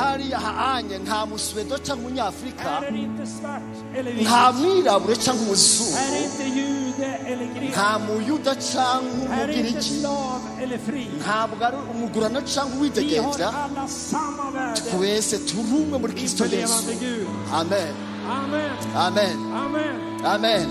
Hariya haanye nta Muswedo cyangwa Umunyafurika, Här är inte svart eller vit. nta mwirabure cyangwa umuzungu, Här är inte jude eller grek. nta Muyuda cyangwa Här är inte Umugiriki, slav eller fri. ntabwo ari umugurano cyangwa Vi har uwidegemvya. alla samma värde Twese turi umwe muri Kristo inför Yesu. levande Gud. Amen. Amen. Amen. Amen. Amen.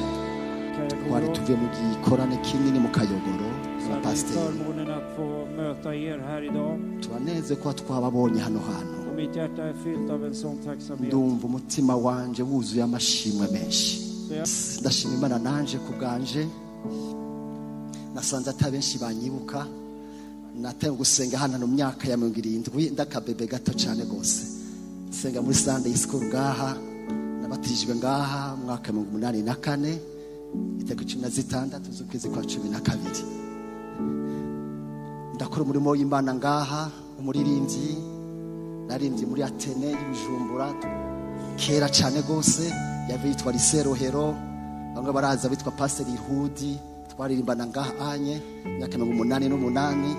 Twari tuvuye mu gikorane kinini mu Kayogoro Så na hade vi pasiteri. förmånen att få möta er här idag. Turaneze kuba twababonye hano hantu. Och mitt hjärta är fyllt av en sån tacksamhet. Ndumva umutima wanje wuzuye amashimwe menshi. Så jag Ndashima Imana nanje ku bwanje. Nasanze atari benshi banyibuka. Natangiye gusenga hano mu myaka ya 70, ndakabebe gato cyane rwose. Nsenga muri Sunday school ngaha, nabatijwe ngaha mu mwaka 84, itariki 16 z'ukwezi kwa 12. Ndakora umurimo w'Imana ngaha, umuririmbyi. Naririmbye muri Atene y'Ibujumbura kera cyane rwose, yave yitwa Lycée Rohero, bamwe baraza bitwa Pastor Ihudi, twaririmbana ngaha anye myaka 88.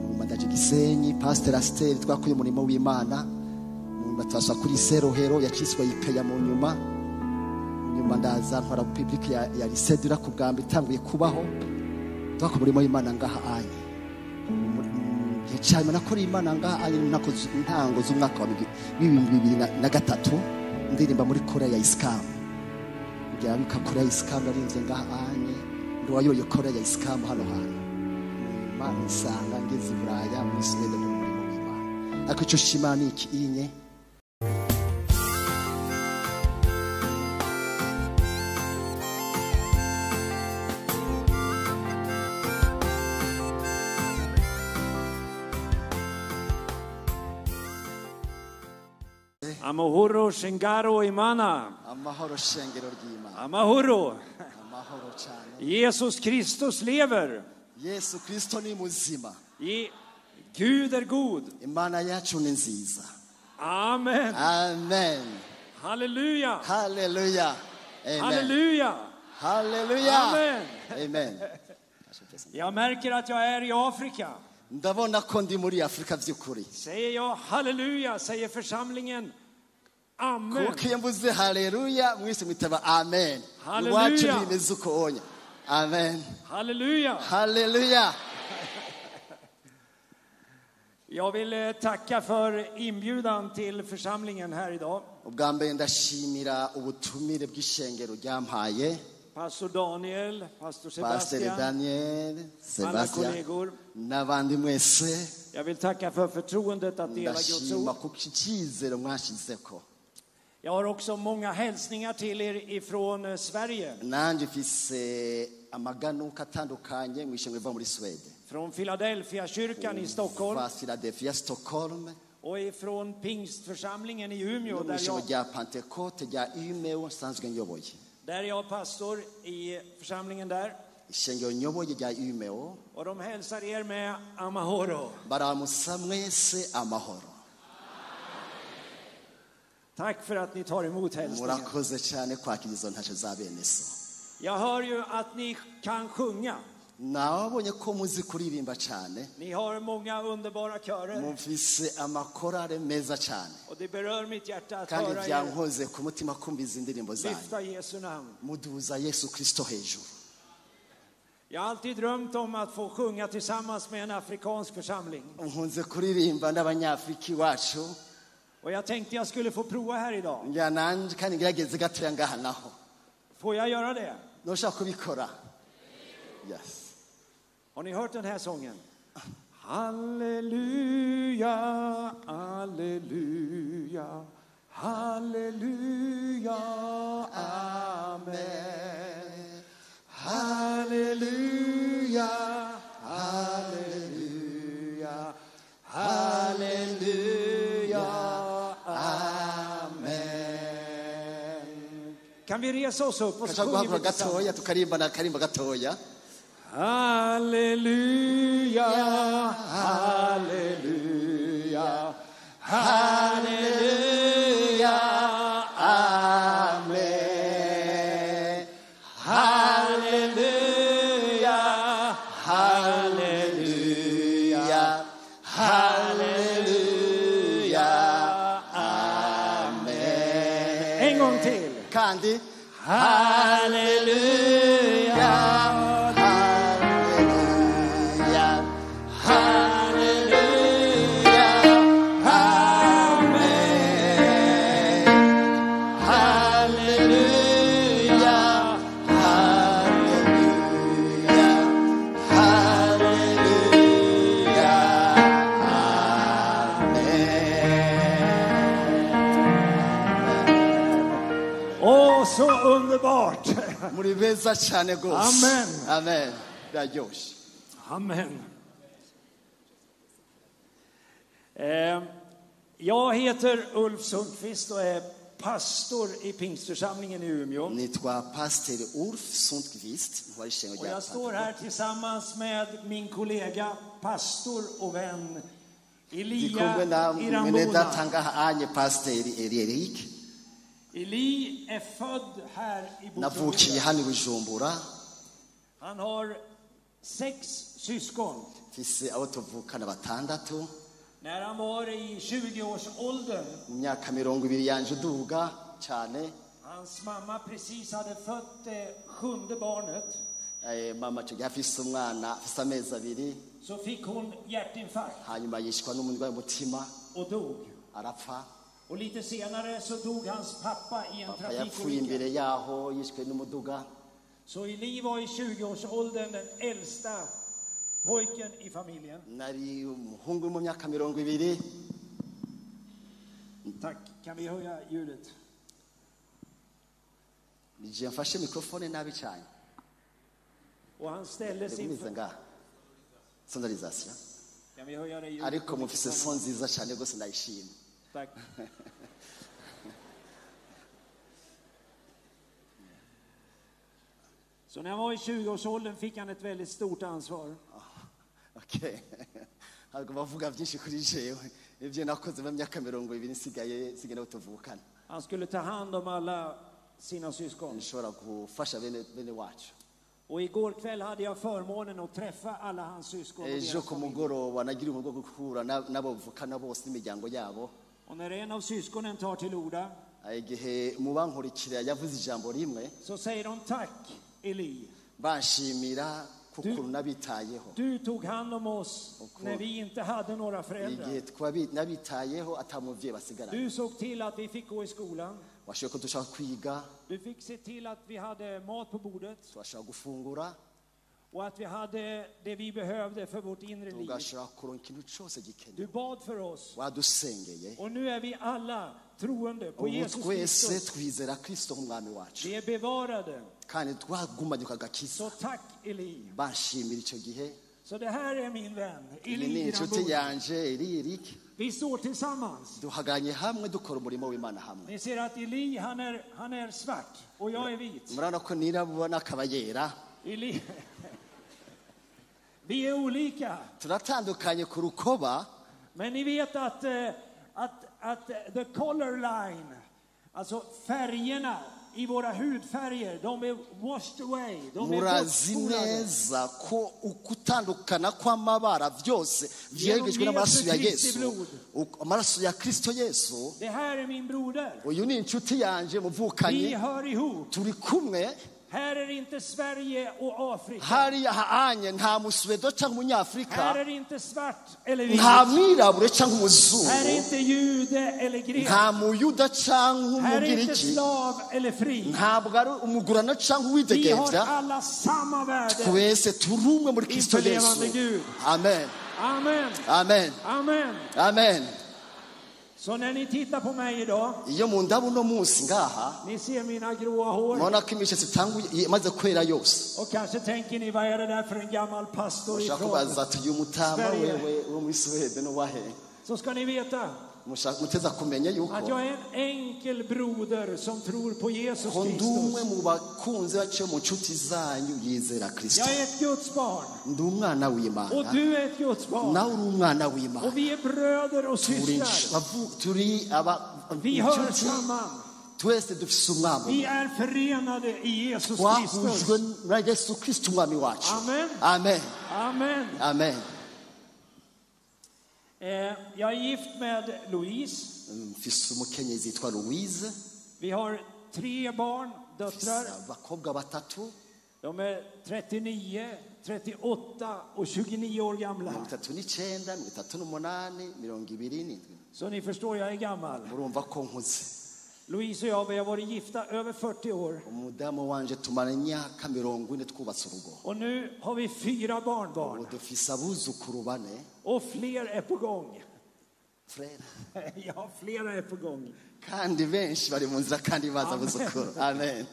Mu mandaje Gisenyi, Pastor Aster, twakuye umurimo w'Imana mu matasa kuri Lycée Rohero yaciswe yipeya mu nyuma. Nyuma ndaza nkora public ya Lycée Dura ku bwambi itanguye kubaho, twakora umurimo w'Imana ngaha anye. Gihe cyane nakora Imana ngaha anye, nakoze intango z'umwaka wa 2003, ndirimba muri Korea ya Iskam. Ngira bika Korea ya Iskam, narinze ngaha anye, ndi wayoye Korea ya Iskam hano hantu. Nyuma nsanga ngeze i Buraya muri Sweden mu murimo w'Imana. Ariko icyo shima ni iki inye. Amahoro shengaro imana. Amahoro shengero ry'Imana. Amahoro. Amahoro cyane. Jesus Kristus lever. Yesu Kristo ni muzima. Gud är god. Imana yacu ni nziza. Amen. Amen. Halleluja. Halleluja. Amen. Halleluja. Halleluja. Amen. Amen. Jag märker att jag är i Afrika. Ndabona ko ndi muri Afrika by'ukuri. Säger jag halleluja, säger församlingen amen. Kuko iyo mvuze halleluja mwese mwitaba amen. Halleluja. Iwacu bimeze uko onya. Amen. Halleluja. Halleluja. Jag vill tacka för inbjudan till församlingen här idag. Ubwa mbere ndashimira ubutumire bw'ishengero ryampaye. Pastor Daniel, pastor Pastor Sebastian, Daniel, alla Sebastian kollegor. n'abandi mwese. Jag vill tacka för förtroendet att dela Guds Ndashima ord. ku cyizere mwashizeko. Jag har också många hälsningar till er ifrån Sverige. Nanje mfise amaganuka atandukanye mu ishengero riva muri Sweden. Från Philadelphia kyrkan i Stockholm. Kuva Philadelphia Stockholm. Och ifrån pingstförsamlingen i Umeå, No mu där ishengero jag, rya Pentecote rya Umeå nsanzwe nyoboye. där jag är pastor i församlingen där. Ishengero nyoboye rya Umeå. Och de hälsar er med amahoro. Baramusa mwese amahoro. Tack för att ni tar emot hälsningen. Murakoze cyane kwakira izo ntasho za bene so. Jag hör ju att ni kan sjunga. Nabonye ko muzi kuririmba cyane. Ni har många underbara körer. Mufise amakorale meza cyane. Och det berör mitt hjärta att Kandi höra er byankoze ku mutima kumva izi ndirimbo zanyu. lyfta Jesu namn. Muduza Yesu Kristo hejuru. Jag har alltid drömt om att få sjunga tillsammans med en afrikansk församling. Nkunze kuririmba n'abanyafrika iwacu. Och jag tänkte jag skulle få prova här idag. Njya nanje kandi ngerageze gatoya ngaha naho. Får jag göra det? Noshaka kubikora. Yes. Har ni hört den här sången? Halleluja, halleluja, halleluja, amen. Halleluja, halleluja, halleluja, amen. Kan vi resa oss upp och så Kashaka sjunger vi guhaguruka tillsammans? gatoya tukarimbana akarimba gatoya. Halleluja, halleluja, halleluja, amen. Halleluja, halleluja, halleluja, En gång till. Kandi Halleluja, halleluja, halleluja, amen. Halleluja, halleluja, halleluja, amen. Åh, så underbart! Muri beza cyane rwose. Amen. Amen. Biraryoshye. Amen. Jag heter Ulf Sundqvist och är pastor i Pingstförsamlingen i Umeå. Nitwa Pastor Ulf Sundqvist, ntwara ishengero Och rya jag står här tillsammans med min kollega, pastor och vän Ndi Elia kumwe na mwene Irambona. data ngaha anye Pasiteri Eli Eric. Eli är född här i Navukiye Bujumbura. hano i Bujumbura. Han har 6 syskon. Mfise abo tuvukana batandatu. När han var i 20-årsåldern, Mu myaka 20 yanje uduga cyane, hans mamma precis hade fött det 7:e barnet, mama icyo gihe afise umwana afise amezi 2, så fick hon hjärtinfarkt hanyuma yishwa n'umurwayi w'umutima och dog. arapfa. Och lite senare så dog hans pappa i en Papa yapfuye trafikolycka. imbere yaho yishwe n'umuduga. Så Eli var i 20-årsåldern den äldsta pojken i familjen. Nari umuhungu mu myaka 20. Tack, kan vi höja ljudet? Nije mfashe mikrofone nabi cyane. Och han ställde sin Ndigumize ngaha. Sonorisation. Kan vi höja det ljudet? Ariko mufise son nziza cyane rwose ndayishima. Tack. Så när han var i 20-årsåldern fick han ett väldigt stort ansvar. Okej. Ntabwo bavuga byinshi kuri jewe. Ibyo nakoze mu myaka 20 nsigaye nsigaye tuvukana. Han skulle ta hand om alla sina syskon. Nshobora gufasha bene wacu. Och igår kväll hade jag förmånen att träffa alla hans syskon och Ejo deras ku familj. mugoroba nagira umugo wo guhura n'abo mvukana bose n'imiryango yabo. Och när en av syskonen tar till orda Igihe mu bankurikira yavuze ijambo rimwe, så säger de tack Eli. banshimira kukuntu nabitayeho. Du tog hand om oss när vi inte hade några föräldrar. Igihe nabitayeho atamuvyeyi basigaranye. Du såg till att vi fick gå i skolan. Washoboye ko dushaka kwiga, Du fick se till att vi hade mat på bordet tubashaka gufungura, och att vi hade det vi behövde för vårt inre liv. tugashobora kuronka ikintu cose gikenewe. Du bad för oss. Wadusengeye. Och nu är vi alla troende på Ubu Jesus twese Kristus. twizera Kristo nk'umwami wacu. Vi är bevarade. Kandi twagumanye agakiza. Så tack Eli. Banshimira icyo gihe. Så det här är min vän Iyi Eli ni inshuti Irambona. yanje Eli Eric. Vi står tillsammans. Duhagaranye hamwe dukora umurimo w'Imana hamwe. Ni ser att Eli han är svart och jag är vit. Murabona ko nirabura n'akaba yera. Eli. Vi är olika. Turatandukanye ku rukoba. Men ni vet att the color line, alltså färgerna i våra hudfärger, de är washed away. De är Murazi bortspolade. neza ko ukutandukana kw'amabara byose vyegejwe n'amaraso ya Yesu, amaraso ya Kristo Yesu. Det här är min broder. Uyu ni inshuti yanje muvukanye. Vi hör ihop. Turi kumwe. Här är inte Sverige och Afrika. Hariya haanye nta muswedo cyangwa umunyafrika. Här är inte svart eller vit. Nta mwirabure cyangwa umuzungu. Här är inte jude eller grek. Nta muyuda cyangwa Här är inte umugiriki. slav eller fri. Ntabwo ari umugurano cyangwa Vi uwidegembya. har alla samma värde. Twese turi umwe muri Kristo Inför Yesu. levande Gud. Amen. Amen. Amen. Amen. Amen. Så när ni tittar på mig idag, Iyo mundaba uno munsi ngaha, ni ser mina gråa hår. murabona ko imishatsi itanguye imaze kwera yose. Och kanske tänker ni, vad är det där för en gammal pastor Ushaka ifrån kubaza ati uyu mutama Sverige? wewe wo muri Suwede n'uwahe? Så ska ni veta Muteza kumenya yuko att jag är en enkel broder som tror på Jesus ko ndi umwe Kristus. mu bakunzi baciye mu nshuti zanyu yizera Kristo. Jag är ett Guds barn. Ndi umwana w'Imana. Och du är ett Guds barn. Nawe uri umwana w'Imana. Och vi är bröder och systrar. Turi aba Vi hör inshuti. samman. Twese dufise umwami. Vi är förenade i Jesus Twahujwe Kristus. na Yesu Kristo umwami wacu. Amen. Amen. Amen. Amen. Jag är gift med Louise. Mfise umukenyezi yitwa Louise. Vi har 3 barn, döttrar. Abakobwa batatu. De är 39, 38 och 29 år gamla. 39, 38, 27. Så ni förstår, jag är gammal. Murumva ko nkuze. Louise och jag, vi har varit gifta över 40 år. Umudamu wanje tumara imyaka 40 twubatse urugo. Och nu har vi 4 barnbarn. Ubu dufise abuzukuru bane. Och fler är på gång. Fler. Ja, flera är på gång. Kandi benshi bari mu nzira kandi baza abuzukuru. Amen.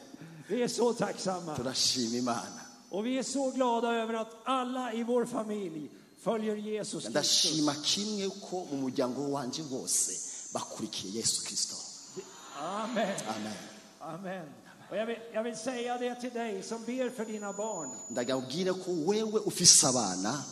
Vi är så tacksamma. Turashima Imana. Och vi är så glada över att alla i vår familj följer Jesus Kristus. Ndashima kimwe ko mu muryango wanje wose bakurikiye Yesu Kristo. Amen. Amen. Amen. Och jag vill säga det till dig som ber för dina barn. Ndagabwire ko wewe ufise abana.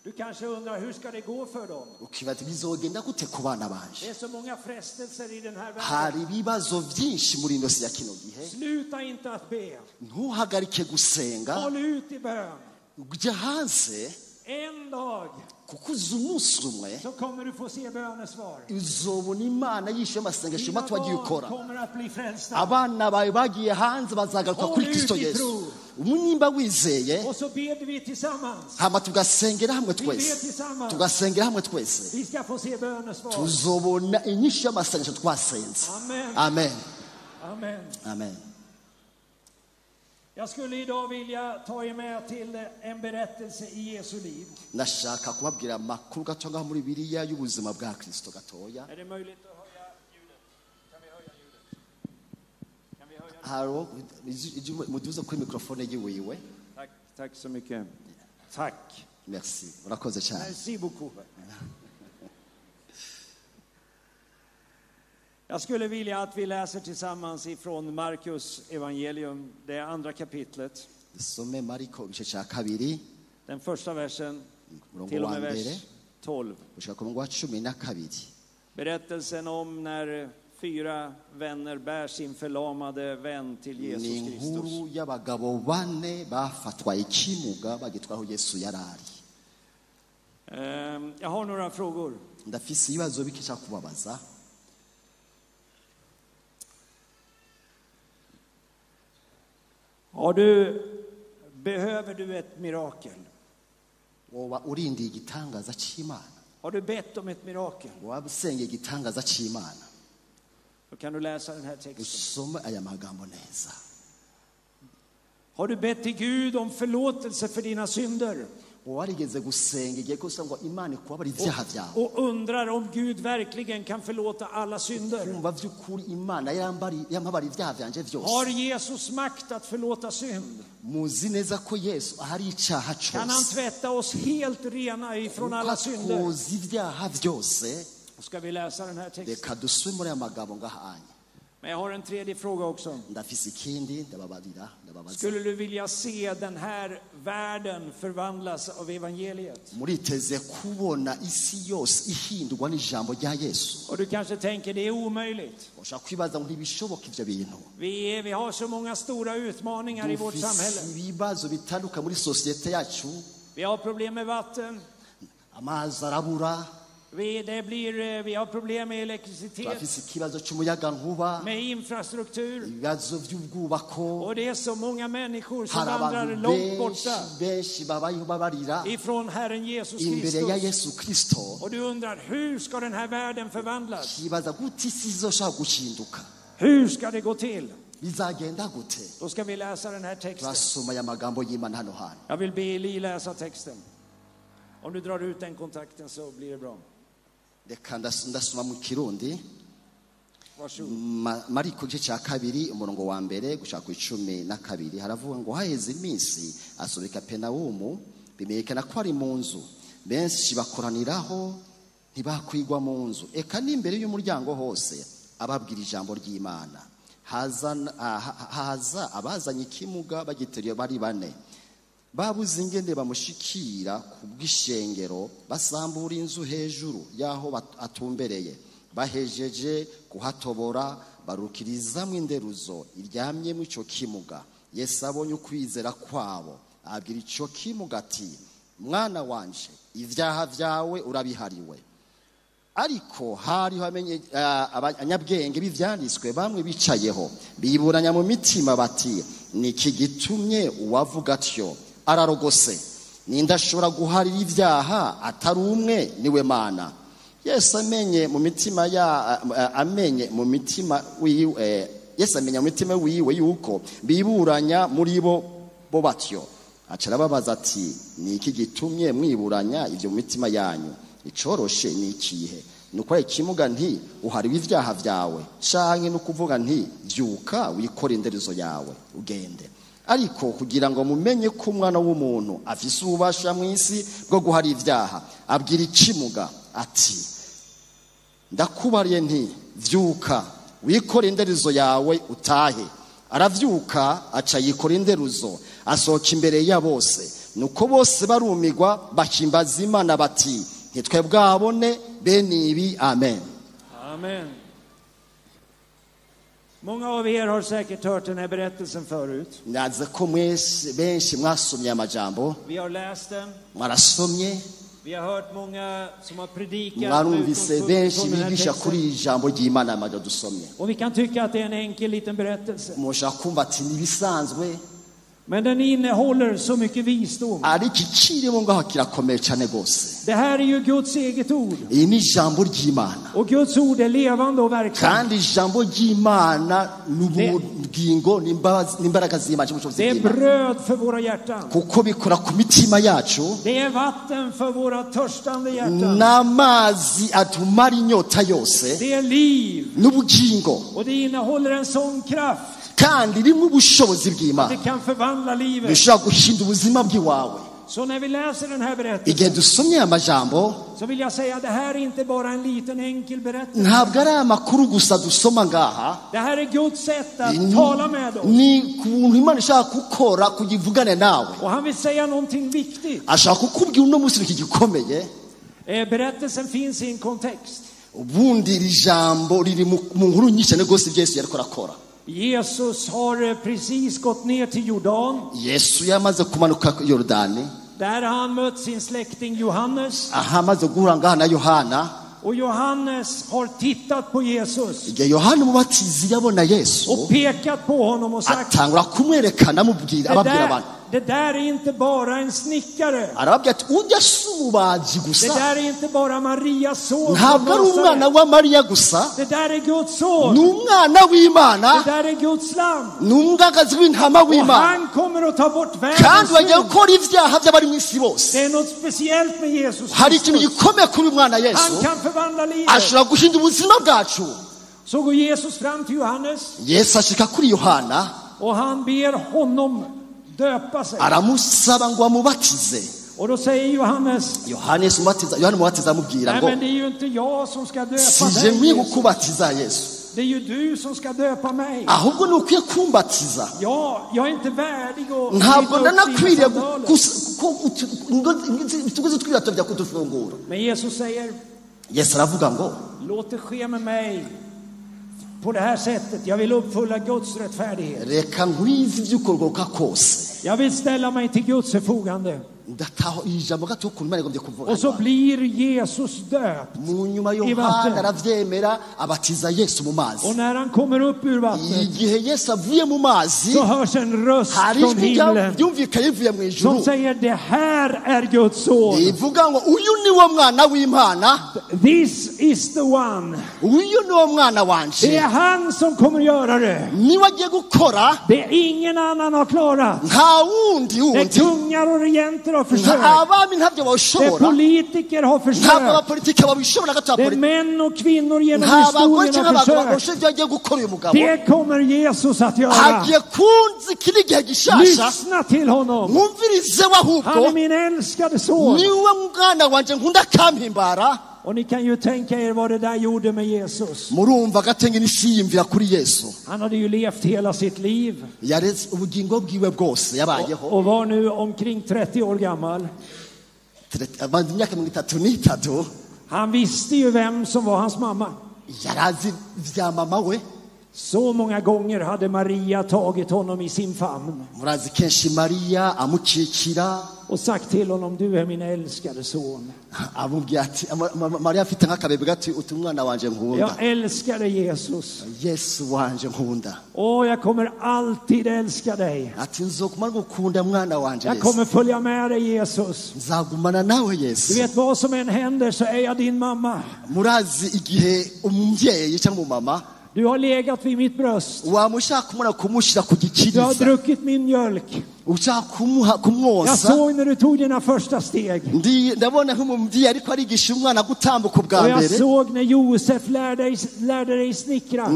Du kanske undrar, hur ska det gå för dem? Ukibaza bizogenda gute ku bana banje? Det är så många frestelser i den här världen. Hari ibibazo byinshi muri ino si ya kino gihe. Sluta inte att be. Ntuhagarike gusenga. Håll ut i bön. Ujya hanze. En dag kuko uzi umunsi umwe så kommer du få se bönesvar. Uzobona Imana yishuye amasengesho Dina mato wagiye barn ukora. kommer att bli frälsta. Abana bawe bagiye hanze bazagaruka Håll kuri ut Kristo i Yesu. tro. Nimba wizeye, Och så ber vi tillsammans. hama tugasengera hamwe Vi ber twese. tillsammans. Tugasengera hamwe twese. Vi ska få se bönesvar. Tuzobona inyishu y'amasengesho twasenze. Amen. Amen. Amen. Amen. Jag skulle idag vilja ta er med till en berättelse i Jesu liv. Ndashaka kubabwira amakuru gato ngaho muri Bibiliya y'ubuzima bwa Kristo gatoya. Är det möjligt att höja ljudet? Kan vi höja ljudet? Kan vi höja ljudet? Haro, muduze kuri mikrofone yiwiwe. Tack, tack så mycket. Tack. Merci. Urakoze cyane. Merci beaucoup. Jag skulle vilja att vi läser tillsammans ifrån Markus evangelium, det andra kapitlet. Dusome Mariko igice cya kabiri, Den första versen umurongo till och wa med mbere vers 12. gushika ku murongo wa 12. Berättelsen om när 4 vänner bär sin förlamade vän till Jesus Ni Kristus. inkuru y'abagabo bane bafatwa ikimuga bagitwaho Yesu yarari. Jag har några frågor. Ndafise ibibazo bike nshaka kubabaza. Behöver du ett mirakel? Woba urindiye igitangaza cy'Imana? Har du bett om ett mirakel? Woba usengeye igitangaza cy'Imana? Då kan du läsa den här texten. Usome aya magambo neza. Har du bett till Gud om förlåtelse för dina synder? Warigeze gusenga igihe kose ngo Imana ikubabarire ibyaha byawe. Och undrar om Gud verkligen kan förlåta alla synder. Kumva by'ukuri Imana yampabariye ibyaha byanje byose. Har Jesus makt att förlåta synd? Muzi neza ko Yesu ahari icyaha Kan han cyose. tvätta oss helt rena ifrån alla synder? Koza ibyaha byose. Och ska vi läsa den här texten? Reka dusome muri aya magambo ngahanye. Men jag har en tredje fråga också. Ndafise ikindi ndababarira, ndababaza. Skulle du vilja se den här världen förvandlas av evangeliet? Muriteze kubona isi yose ihindurwa n'ijambo rya Yesu. Och du kanske tänker, det är omöjligt. Ushaka kwibaza ngo ntibishoboka ivyo bintu. Vi har så många stora utmaningar i vårt Dufise samhälle. ibibazo bitandukanye muri sosiyete yacu. Vi har problem med vatten. Amazi arabura. Vi har problem med elektricitet, Turafise ikibazo cy'umuyagankuba, med infrastruktur. ibibazo by'ubwubako. Och det är så många människor som Hari vandrar abantu långt borta benshi babayeho babarira ifrån Herren Jesus imbere ya Kristus. Yesu Kristo. Och du undrar, hur ska den här världen förvandlas? Kibaza gute isi izoshobora guhinduka? Hur ska det gå till? Bizagenda gute? Då ska vi läsa den här texten. Turasoma aya magambo y'Imana hano hantu. Jag vill be Eli läsa texten. Om du drar ut den kontakten så blir det bra. Reka ndasoma mu Kirundi. Varsågod. Mariko igice cya kabiri umurongo wa mbere gushaka ku 12 haravuga ngo haheze iminsi asobeka Kapenawumu, bimenyekana ko ari mu nzu, benshi bakoraniraho ntibakwigwa mu nzu, eka n'imbere y'umuryango hose ababwira ijambo ry'Imana. Haza abazanye ikimuga bagiteruye bari bane, babuze ingene bamushikira ku bw'ishengero, basambura inzu hejuru y'aho atumbereye, bahejeje kuhatobora barukirizamwo inderuzo iryamyemo ico kimuga. Yesu abonye ukwizera kwabo abwira ico kimuga ati, mwana wanje, ivyaha vyawe urabihariwe. Ariko hariho abanyabwenge b'ivyanditswe bamwe bicayeho biburanya mu mitima bati niki gitumye uwavuga atyo ararogose ninde ashobora guharira ibyaha atari umwe niwe Mana. Yesu amenye mu mitima ya amenye mu mitima wiwe Yesu amenya mu mitima wiwe yuko biburanya muri bo batyo aca arababaza ati niki gitumye mwiburanya ibyo mu mitima yanyu icoroshe ni ikihe nuko ikimuga nti uhariwe ibyaha byawe canke no kuvuga nti byuka wikore inderezo yawe ugende. Ariko kugira ngo mumenye ko umwana w'umuntu afise ububasha mu isi bwo guhara ibyaha abwira ikimuga ati ndakubariye nti vyuka wikore inderezo yawe utahe. Aravyuka aca yikora inderuzo asohoka imbere ya bose nuko bose barumigwa bakimbaza Imana bati ntitwe bwabone bene ibi. Amen. Amen. Många av er har säkert hört den här berättelsen förut. Ndazi ko mwese benshi mwasomye amajambo. Vi har läst den. Mwarasomye. Vi har hört många som har predikat. Mwarumvise benshi bigisha kuri ijambo ry'Imana amajambo dusomye. Och vi kan tycka att det är en enkel liten berättelse. Mushaka kumva ati nibisanzwe. Men den innehåller så mycket visdom. Ariko ikirimo ngaho kirakomeye cyane gose. Det här är ju Guds eget ord. Iyi ni ijambo ry'Imana. Och Guds ord är levande och verksamt. Kandi ijambo ry'Imana n'ubugingo n'imbaraga z'Imana. Det är bröd för våra hjärtan. Kuko bikora ku mitima yacu. Det är vatten för våra törstande hjärtan. N'amazi atumara inyota yose. Det är liv. N'ubugingo. Och det innehåller en sån kraft. Kandi rimwe ubushobozi bw'Imana. Det kan förvandla livet. Bishobora guhindura ubuzima bw'iwawe. Så när vi läser den här berättelsen. Igihe dusomye amajambo, så vill jag säga det här är inte bara en liten enkel berättelse. Ntabwo ari amakuru gusa dusoma ngaha. Det här är Guds sätt att tala med oss. Ni kuntu Imana ishaka gukora kugivugane nawe. Och han vill säga någonting viktigt. Ashaka kukubwira uno munsi iki gikomeye. Berättelsen finns i en kontext. Ubundi iri jambo riri mu nkuru nyinshi cyane gose Yesu yariko arakora. Jesus har precis gått ner till Jordan. Yesu yamaze kumanuka Jordani. Där har han mött sin släkting Johannes. Aha, amaze guhura ngaha na Yohana. Och Johannes har tittat på Jesus. Igihe Yohana umubatizi yabona Yesu. Och pekat på honom och sagt. Atangura kumwerekana amubwira ababwira abantu. Det där är inte bara en snickare. Arababwira ati ujya si umubaji gusa. Det där är inte bara Marias son. Ntabwo ari umwana wa Mariya gusa. Det där är Guds son. Ni umwana w'Imana. Det där är Guds lamm. Ni umwagazi w'intama w'Imana. Och han kommer att ta bort världens kandi bagiye synd. gukora ibyaha by'abari mu isi bose. Det är något speciellt med Jesus. Hari ikintu gikomeye kuri uyu mwana Yesu. Han kan förvandla livet. Ashobora guhindura ubuzima bwacu. Så går Jesus fram till Johannes. Yesu ashika kuri Yohana. Och han ber honom döpa sig. Aramusaba ngo amubatize. Och då säger Johannes. Yohana umubatiza amubwira ngo. Nej, men det är ju inte jag som ska döpa dig. Sije nkwiye kukubatiza Yesu. Det är ju du som ska döpa mig. Ahubwo ni ukwiye kumbatiza. Ja, jag är inte värdig att. Ntabwo ndanakwiriye tuguze twirato kudufungura. Men Jesus säger. Yesu aravuga ngo. Låt det ske med mig. På det här sättet, jag vill uppfylla Guds rättfärdighet. Reka nkwize iby'ukugoroka kose. Jag vill ställa mig till Guds förfogande. Ndataho ijambo gato ukuntu Imana igombye kuvuga. Och så blir Jesus döpt. Mu nyuma Yohana aravyemera abatiza Yesu mu mazi. Och när han kommer upp ur vattnet. Igihe Yesu avuye mu mazi. Så hörs en röst från himlen. Ryumvikanye rivuye mu ijuru. Som säger det här är Guds son. Rivuga ngo uyu ni wo mwana w'Imana. This is the one. Uyu ni wo mwana wanje. Det är han som kommer göra det. Niwe agiye gukora. Det ingen annan har klarat. Nta wundi wundi. Det kungar och regenter har försökt. Det politiker har försökt. Det män och kvinnor genom historien har försökt. Det kommer Jesus att göra. Lyssna till honom. Han är min älskade son. Och ni kan ju tänka er vad det där gjorde med Jesus. Han hade ju levt hela sitt liv. Och var nu omkring 30 år gammal. Han visste ju vem som var hans mamma. Så många gånger hade Maria tagit honom i sin famn. Och sagt till honom, du är min älskade son. Amubwira ati Mariya afite nk'akabebe gati uti umwana wanje nkunda. Jag älskar dig, Jesus. Yesu wanje nkunda. Åh, jag kommer alltid älska dig. Ati nzoguma ngukunda mwana wanje. Jag kommer följa med dig, Jesus. Nzagumana nawe Yesu. Du vet vad som än händer så är jag din mamma. Murazi igihe umuvyeyi cyangwa umumama. Du har legat vid mitt bröst. Du har druckit min mjölk. Jag såg när du tog dina första steg. Och jag såg när Josef lärde dig snickra. Och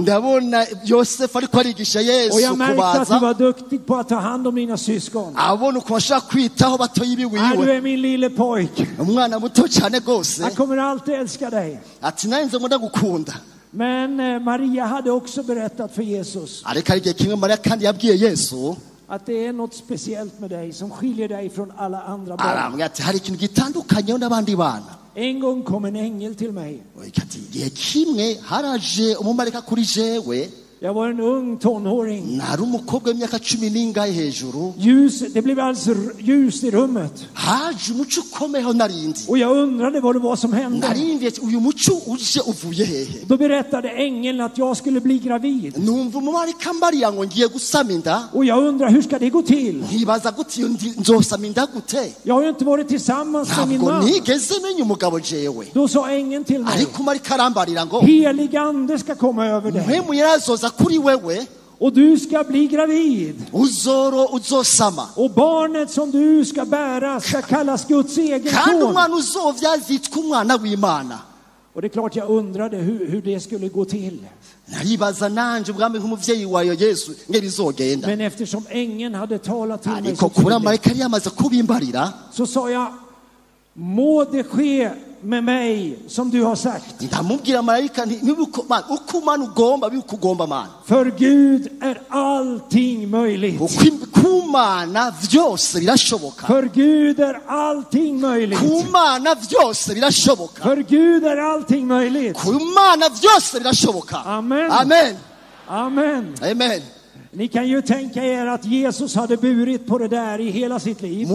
jag märkte att du var duktig på att ta hand om dina syskon. Nej, du är min lille pojk. Jag kommer alltid älska dig. Men Maria hade också berättat för Jesus att det är något speciellt med dig som skiljer dig från alla andra barn. En gång kom en ängel till mig. Jag var en ung tonåring. Ljus, det blev alltså ljus i rummet. Och jag undrade vad det var som hände. Då berättade ängeln att jag skulle bli gravid. Och jag undrar, hur ska det gå till? Jag har ju inte varit tillsammans med min man. Då sa ängeln till mig, helig ande ska komma över dig. Och du ska bli gravid. Och barnet som du ska bära ska kallas Guds egen son. Och det är klart jag undrade hur det skulle gå till. Men eftersom ängeln hade talat till mig så tydligt, så sa jag, må det ske med mig som du har sagt. För Gud är allting möjligt. För Gud är allting möjligt. För Gud är allting möjligt. Amen. Amen. Amen. Amen. Ni kan ju tänka er att Jesus hade burit på det där i hela sitt liv.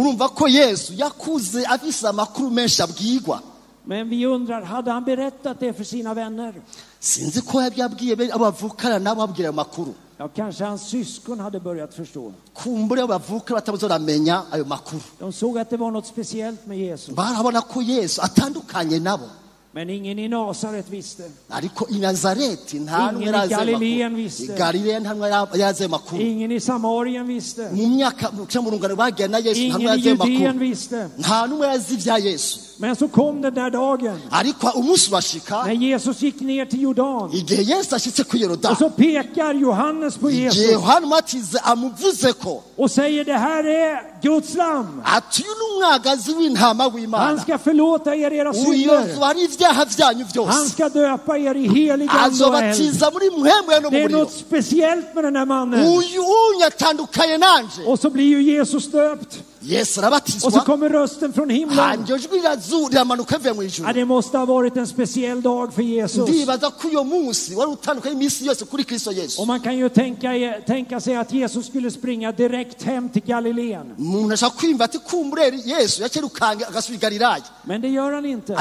Men vi undrar, hade han berättat det för sina vänner? Ja, kanske hans syskon hade börjat förstå. De såg att det var något speciellt med Jesus. Men ingen i Nasaret visste. Ingen i Galileen visste. Ingen i Samarien visste. Ingen i Judeen visste. Men så kom den där dagen när Jesus gick ner till Jordan. Och så pekar Johannes på Jesus och säger, det här är Guds lamm. Han ska förlåta er era synder. Han ska döpa er i helig ande och eld. Det är något speciellt med den här mannen. Och så blir ju Jesus döpt. Och så kommer rösten från himlen. Ja, det måste ha varit en speciell dag för Jesus. Och man kan ju tänka sig att Jesus skulle springa direkt hem till Galileen. Men det gör han inte.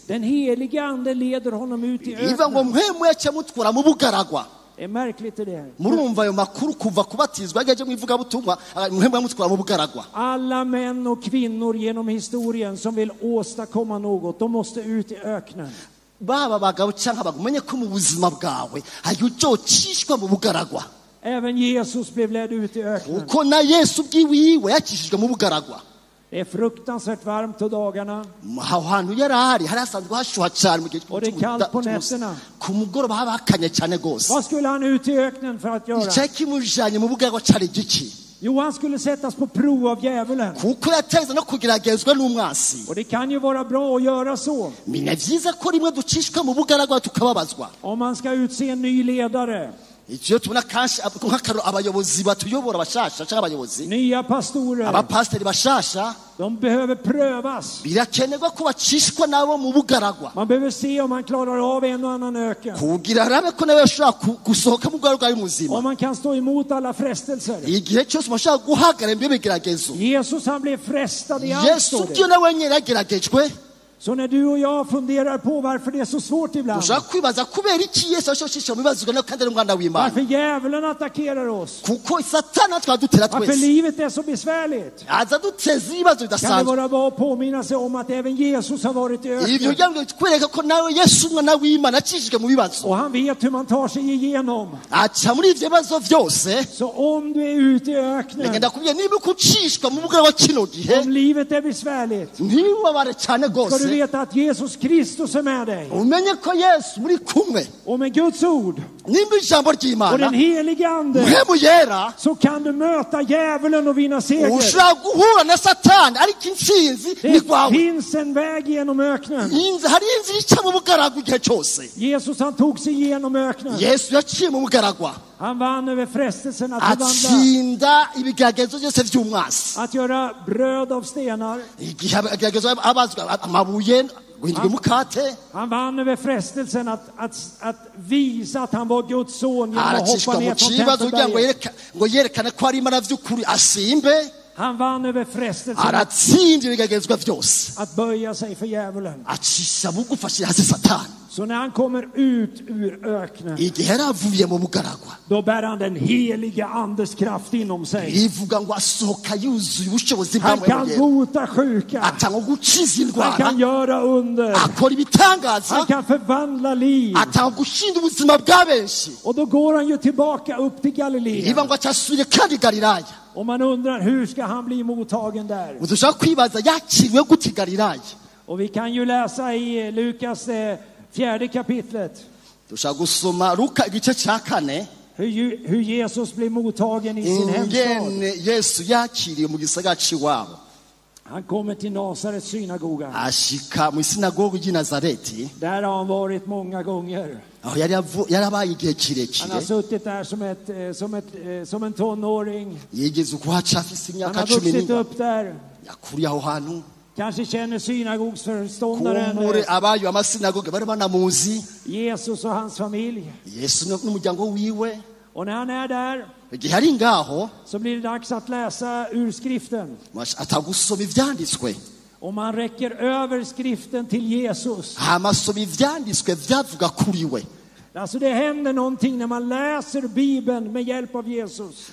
Den heliga ande leder honom ut i öknen. Det är märkligt det där. Alla män och kvinnor genom historien som vill åstadkomma något, de måste ut i öknen. Även Jesus blev ledd ut i öknen. Det är fruktansvärt varmt på dagarna. Och det är kallt på nätterna. Vad skulle han ut i öknen för att göra? Jo, han skulle sättas på prov av djävulen. Och det kan ju vara bra att göra så. Om man ska utse en ny ledare. Icyo tubona kanshi nk'akarorero abayobozi batuyobora bashasha cyangwa abayobozi Nya pastorer. Abapasiteri bashasha De behöver prövas. Birakenerwa ko bacishwa nabo mu bugaragwa. Man behöver se om man klarar av en och annan öken. Kugira arabe ko nawe ashobora gusohoka mu bugaragwa ari muzima. Om man kan stå emot alla frestelser. Igihe cyose umuntu guhagarara imbere y'ibigeragezo. Jesus han blev frestad i allt. Yesu ubwe nawe nyine yarageragejwe. Så när du och jag funderar på varför det är så svårt ibland. Varför djävulen attackerar oss. Varför livet är så besvärligt. Kan det vara bra att påminna sig om att även Jesus har varit i öknen. Och han vet hur man tar sig igenom. Så om du är ute i öknen. Om livet är besvärligt. Ska du veta att Jesus Kristus är med dig. Och med Guds ord och den helige ande så kan du möta djävulen och vinna seger. Det finns en väg genom öknen. Jesus han tog sig igenom öknen. Han vann över frestelsen att förvandla, att göra bröd av stenar. Han vann över frestelsen att visa att han var Guds son genom att hoppa ner från tempelberget. Han vann över frestelsen att böja sig för djävulen. Så när han kommer ut ur öknen, då bär han den heliga andes kraft inom sig. Han kan bota sjuka. Han kan göra under. Han kan förvandla liv. Och då går han ju tillbaka upp till Galileen. Och man undrar, hur ska han bli mottagen där? Och vi kan ju läsa i Lukas 4:e kapitlet. Hur Jesus blir mottagen i sin hemstad. Han kommer till Nasarets synagoga. Där har han varit många gånger. Han har suttit där som en tonåring. Han har vuxit upp där. Kanske känner synagogsföreståndaren Jesus och hans familj. Och när han är där så blir det dags att läsa ur skriften. Och man räcker över skriften till Jesus. Alltså det händer någonting när man läser Bibeln med hjälp av Jesus.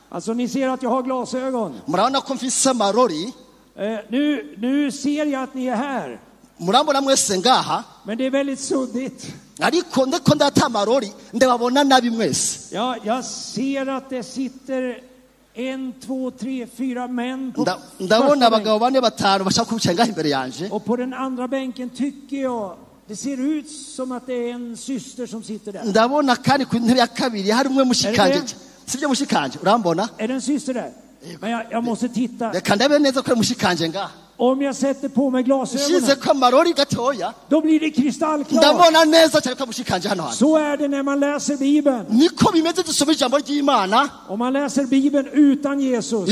Alltså ni ser att jag har glasögon. Nu ser jag att ni är här. Men det är väldigt suddigt. Ja, jag ser att det sitter 1, 2, 3, 4 män på första bänken. Och på den andra bänken tycker jag det ser ut som att det är en syster som sitter där. Är det en syster där? Men jag måste titta. Om jag sätter på mig glasögonen, då blir det kristallklart. Så är det när man läser Bibeln. Om man läser Bibeln utan Jesus,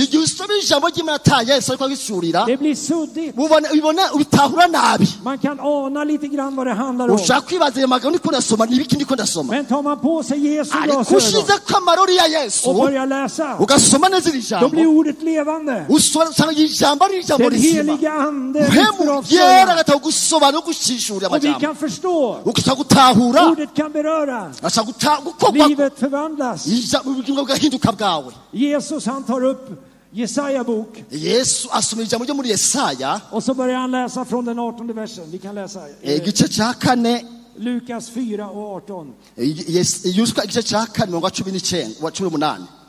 det blir suddigt. Man kan ana lite grann vad det handlar om. Men tar man på sig Jesu glasögon och börjar läsa, då blir ordet levande. Den heliga ande och vi kan förstå. Ordet kan beröra. Livet förvandlas. Jesus han tar upp Jesaja bok. Och så börjar han läsa från den 18:e versen. Vi kan läsa Lukas 4 och 18.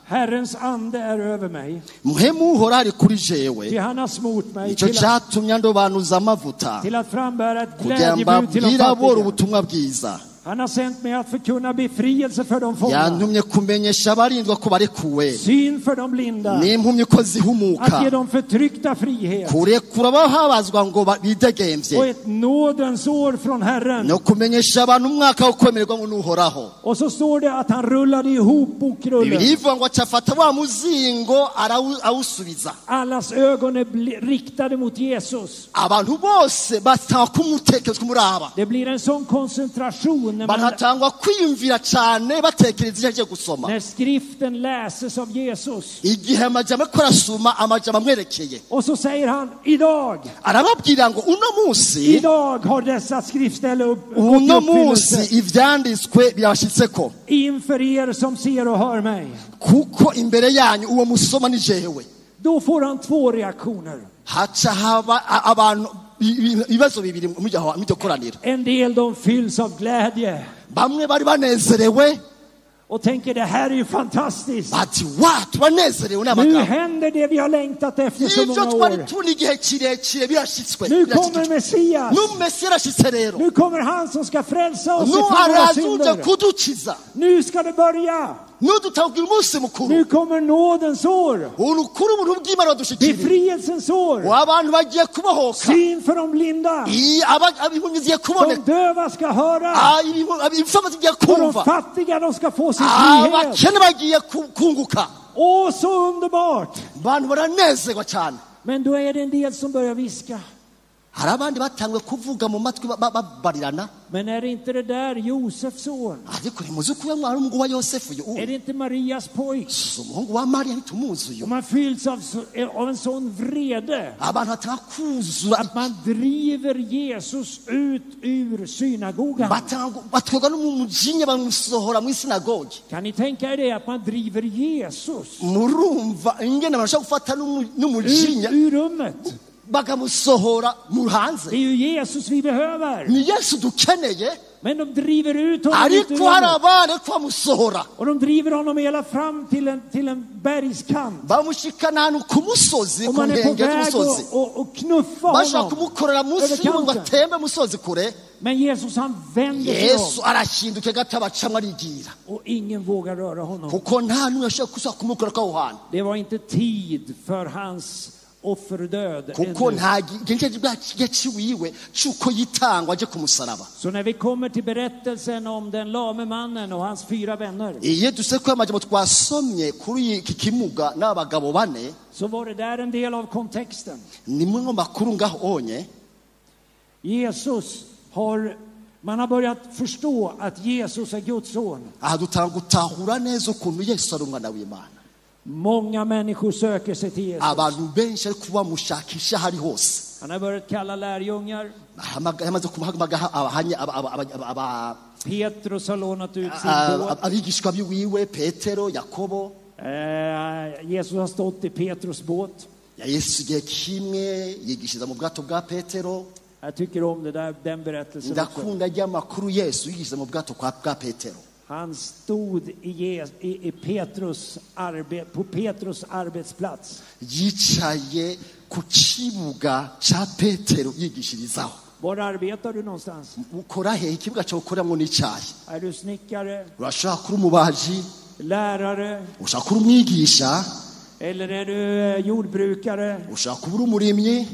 Herrens ande är över mig. Ty han har smort mig till att frambära ett glädjebud till de fattiga. Han har sänt mig att förkunna befrielse för de fångna. Yantumye kumenyesha abarindwa ko barekuwe. Syn för de blinda. N'impumyi ko zihumuka. Att ge de förtryckta frihet. Kurekura abahabazwa ngo bidegemvye. Och ett nådens år från Herren. No kumenyesha abantu umwaka wo kwemererwa ngo n'Uhoraho. Och så står det att han rullade ihop bokrullen. Bibiliya ngo acafata wa muzingo arawusubiza. Allas ögon är riktade mot Jesus. Abantu bose batanga kumutekereza kumuraba. Det blir en sån koncentration när man batangwa kwiyumvira cyane batekereza icyo agiye gusoma. När skriften läses av Jesus. Igihe amajambo ariko arasoma amajambo amwerekeye. Och så säger han idag. Arababwira ngo uno munsi. Idag har dessa skriftställe upp. Uno munsi ivyanditswe birashitseko. Inför er som ser och hör mig. Kuko imbere yanyu uwo musoma ni jewe. Då får han två reaktioner. Haca haba abantu ibibazo bibiri mu iryo koraniro. En del de fylls av glädje. Bamwe bari banezerewe. Och tänker det här är ju fantastiskt. Bati wa turanezerewe n'amagambo. Nu händer det vi har längtat efter så många år. Nu kommer Messias. Nu Messias arashitse rero. Nu kommer han som ska frälsa oss ifrån våra synder. Nu ska det börja. Nu dutangura umunsi mukuru. Nu kommer nådens år. Urukuru ubuntu bw'Imana badushikiriye. Befrielsens år. Abantu bagiye kubohoka. Syn för de blinda. Impumyi zigiye kuboneka. De döva ska höra. Imfama zigiye kumva. Och de fattiga de ska få sin frihet. Abakene bagiye kunguka. Åh, så underbart. Abantu baranezerwa cyane. Men då är det en del som börjar viska. Hari abandi batangwe kuvuga mu matwi babarirana. Men är det inte det där Josefs son? Ariko ntimuzi ko uyu ari umuhungu wa Yosefu uyu. Är det inte Marias pojk? Umuhungu wa Mariya ntitumuzi uyu. Och man fylls av en sån vrede. Abantu batanga kuzura. Att man driver Jesus ut ur synagogan. Batwega n'umujinya bamusohora mu isinagogi. Kan ni tänka er det att man driver Jesus? Murumva ingene bashaka gufata n'umujinya ut ur rummet. Bakamusohora mu hanze. Det är ju Jesus vi behöver. Ni Yesu dukeneye. Men de driver ut honom. Ariko hari abana bamusohora. Och de driver honom hela fram till en bergskant. Bamushikana ahantu ku musozi, Och ku man är på nkengero väg z'umusozi. och knuffa honom. Bashaka kumukorera munsi ngo atembe musozi kure. Men Jesus han vänder sig Yesu om. Arahinduka gato abacamwe arigira. Och ingen vågar röra honom. Kuko nta n'umwe yashobora kumukora aho hantu. Det var inte tid för hans offerdöd. Kuko nta gihe ciwiwe cyuko yitangwa aje ku musaraba. Så när vi kommer till berättelsen om den lame mannen och hans fyra vänner. Iye duse ko amajambo twasomye kuri iki kimuga n'abagabo bane, så var det där en del av kontexten. Ni mwe makuru ngaho onye. Jesus har man har börjat förstå att Jesus är Guds son. Aha dutanga gutahura neza ukuntu Yesu ari umwana w'Imana. Många människor söker sig till Jesus. Abantu benshi ariko bamushakisha hari hose. Han har börjat kalla lärjungar. Petrus har lånat ut sin båt. Abigishwa biwiwe Petero, Yakobo. Jesus har stått i Petrus båt. Yesu igihe kimwe yigishiriza mu bwato bwa Petero. Jag tycker om det där, den berättelsen. Ndakunda ry'amakuru Yesu yigishiriza mu bwato bwa Petero. Han stod i Petrus på Petrus arbetsplats. Yicaye ku kibuga ca Petero yigishirizaho. Var arbetar du någonstans? Ukora he ikibuga cyo ukoramo n'icayi? Är du snickare? Urashobora kuba umubaji? Lärare? Ushobora kuba umwigisha? Eller är du jordbrukare? Ushobora kuba umurimyi?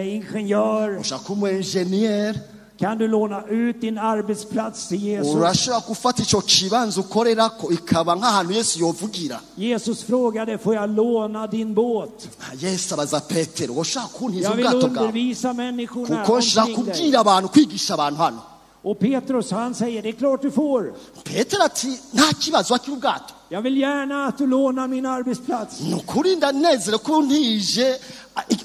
Ingenjör? Ushobora kuba umu engineer? Kan du låna ut din arbetsplats till Jesus? Urashobora gufata ico kibanza ukorerako ikaba nk'ahantu Yesu yovugira. Jesus frågade, får jag låna din båt? Yesu abaza Petero, woshaka kuntiza Jag vill ubwato bwawe? undervisa människorna Kuko nshaka omkring dig. kubwira abantu, kwigisha abantu hano. Och Petrus han säger, det är klart du får. Petero ati, nta kibazo akira ubwato. Jag vill gärna att du lånar min arbetsplats. Nukuri ndanezere ko untije,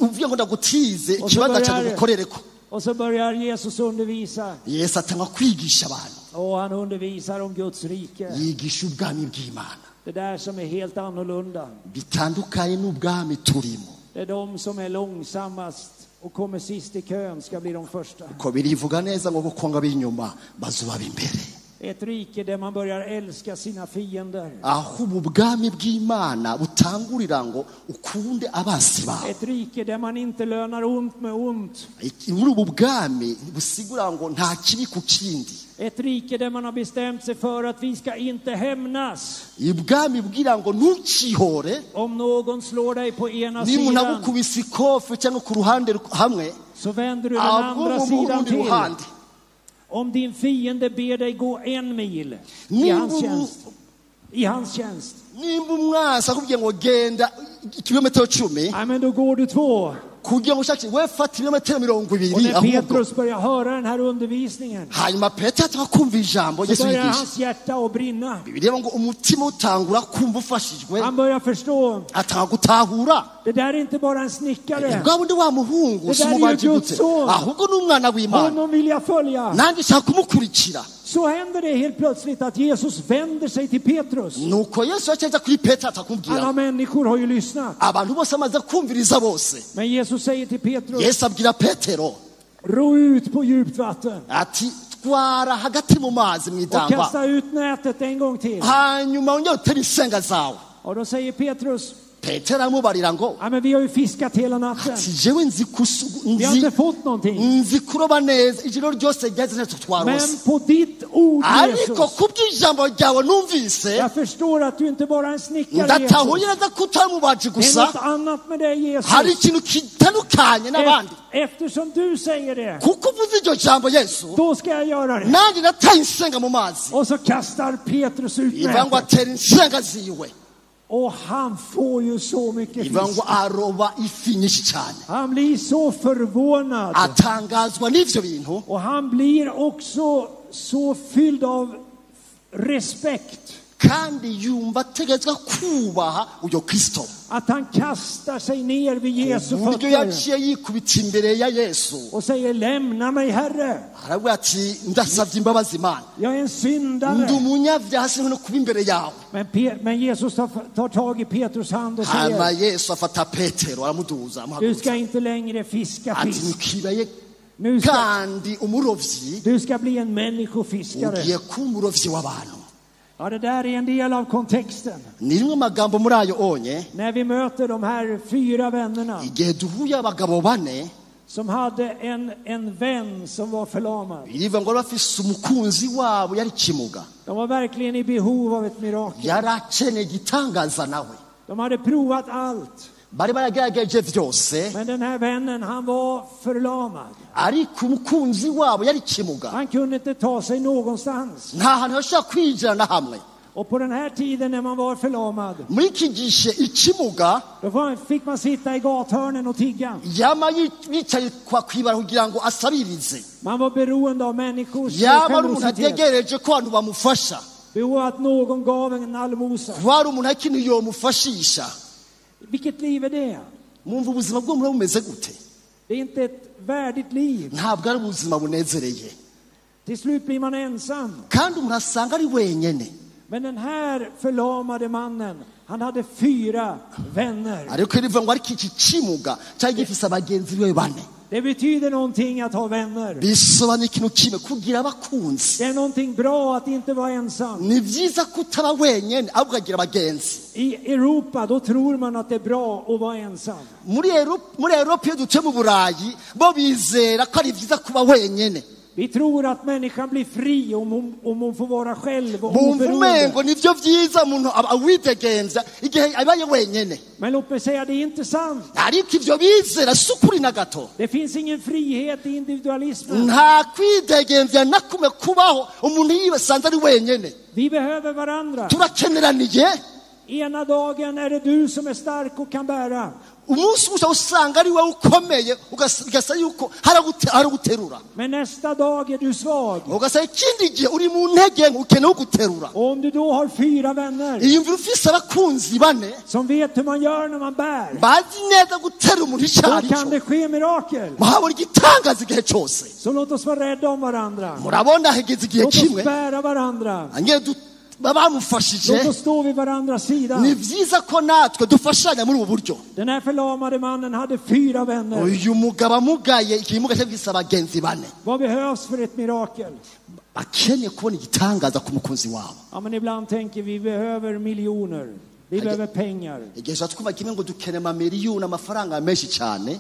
uvuye ngo ndagutize ikibanza cyanjye ngukorereko. Och så börjar Jesus undervisa. Yesu atanga kwigisha abantu. Och han undervisar om Guds rike. Yigisha ubwami bw'Imana. Det där som är helt annorlunda. Bitandukanye n'ubwami turimo. Det är de som är långsammast och kommer sist i kön ska bli de första. Ko birivuga neza ngo kuko ngo ab'inyuma bazoba imbere. Ett rike där man börjar älska sina fiender. Aho ubu bwami bw'Imana butangurira ngo ukunde abansi bawe. Ett rike där man inte lönar ont med ont. Muri ubu bwami busigura ngo nta kibi ku kindi. Ett rike där man har bestämt sig för att vi ska inte hämnas. Ibwami bwira ngo ntukihore. Om någon slår dig på ena sidan, nimunagukubise ikofe cyangwa ku ruhande hamwe, så vänder du den andra sidan till. Om din fiende ber dig gå 1 mil i hans tjänst. I hans tjänst. Nimba umwansi akubwiye ngo genda kilometero 10. Nej, men då går du 2. Kugira ngo ushake we fata ibirometero 20. Och när Petrus börjar höra den här undervisningen, hanyuma Petero akumva ijambo Yesu yigisha, yigisha, hans hjärta att brinna. Bibiliya ngo umutima utangura kumva ufashijwe. Han börjar förstå. Atanga gutahura. Det där är inte bara en snickare. Bwa bundi wa muhungu si umubaji gute, ahubwo ni umwana w'Imana. Honom vill jag följa. Nanjye nshaka kumukurikira. Så händer det helt plötsligt att Jesus vänder sig till Petrus. Nuko Yesu acaza kuri Petero atakubwira. Alla människor har ju lyssnat. Abantu bose amaze kumviriza bose. Men Jesus säger till Petrus. Yesu abwira Petero. Ro ut på djupt vatten. Ati twara hagati mu mazi mwidamba. Och kasta ut nätet en gång till. Hanyuma ongera utere insenga zawe. Och då säger Petrus. Petero amubarira ngo, ja, men vi har ju fiskat hela natten. Ati jewe nzi vi har inte fått någonting. Nzi kuroba neza ijoro ryose ryaze ntacyo twarose. Men på ditt ord, Jesus. Ariko kubw'ijambo ryawe numvise. Jag förstår att du inte bara är en snickare, ndatahuye neza ko utari umubaji gusa. Det är något annat med dig, Jesus. Hari ikintu kitandukanye n'abandi. Eftersom du säger det. Kuko uvuze iryo jambo Yesu. Då ska jag göra det. Nanjye nataye insenga mu mazi. Och så kastar Petrus ut nätet. Ngo atera insenga ziwe. Och han får ju så mycket fisk. Han blir så förvånad. Och han blir också så fylld av respekt. Kandi yumva ategetswe kubaha uyo Kristo. Att han kastar sig ner vid Jesu fötter. Yaciye yikubita imbere ya Yesu. Och säger, lämna mig, Herre. Aravuga ati ndasavye imbabazi Imana. Jag är en syndare. Ndi umunyabyaha sinzi kuba imbere yawe. Men Jesus tar tag i Petrus hand och säger, hama Yesu afata Petero aramuduza amuhagurutsa. Du ska inte längre fiska fisk. Nu ska, kandi umurovyi. Du ska bli en människofiskare. Ugiye kuba umurovyi w'abantu. Ja, det där är en del av kontexten. När vi möter de här 4 vännerna som hade en vän som var förlamad. De var verkligen i behov av ett mirakel. De hade provat allt. Men den här vännen, han var förlamad. Han kunde inte ta sig någonstans. Och på den här tiden när man var förlamad, då fick man sitta i gathörnen och tigga. Man var beroende av människors generositet. Behov att någon gav en allmosa. Vilket liv är det? Det är inte ett värdigt liv. Till slut blir man ensam. Men den här förlamade mannen, han hade 4 vänner. Det betyder någonting att ha vänner. Det är någonting bra att inte vara ensam. I Europa då tror man att det är bra att vara ensam. Vi tror att människan blir fri om hon får vara själv och oberoende. Men låt mig säga, det är inte sant. Det finns ingen frihet i individualismen. Vi behöver varandra. Ena dagen är det du som är stark och kan bära. Men nästa dag är du svag. Och om du då har 4 vänner som vet hur man gör när man bär, då kan det ske mirakel. Så låt oss vara rädda om varandra. Låt oss bära varandra. Bamufashije. Låt oss stå vid varandras sida. Ni vyiza ko natwe dufashanya muri ubu buryo. Den här förlamade mannen hade 4 vänner. Uyu mugabo amugaye ikimuga cye gisa abagenzi bane. Vad behövs för ett mirakel? Bakeneye kubona igitangaza ku mukunzi wabo. Ja, men ibland tänker vi behöver miljoner. Vi behöver pengar. Igihe twumva kimwe ngo dukeneye amamiliyoni, amafaranga menshi cyane.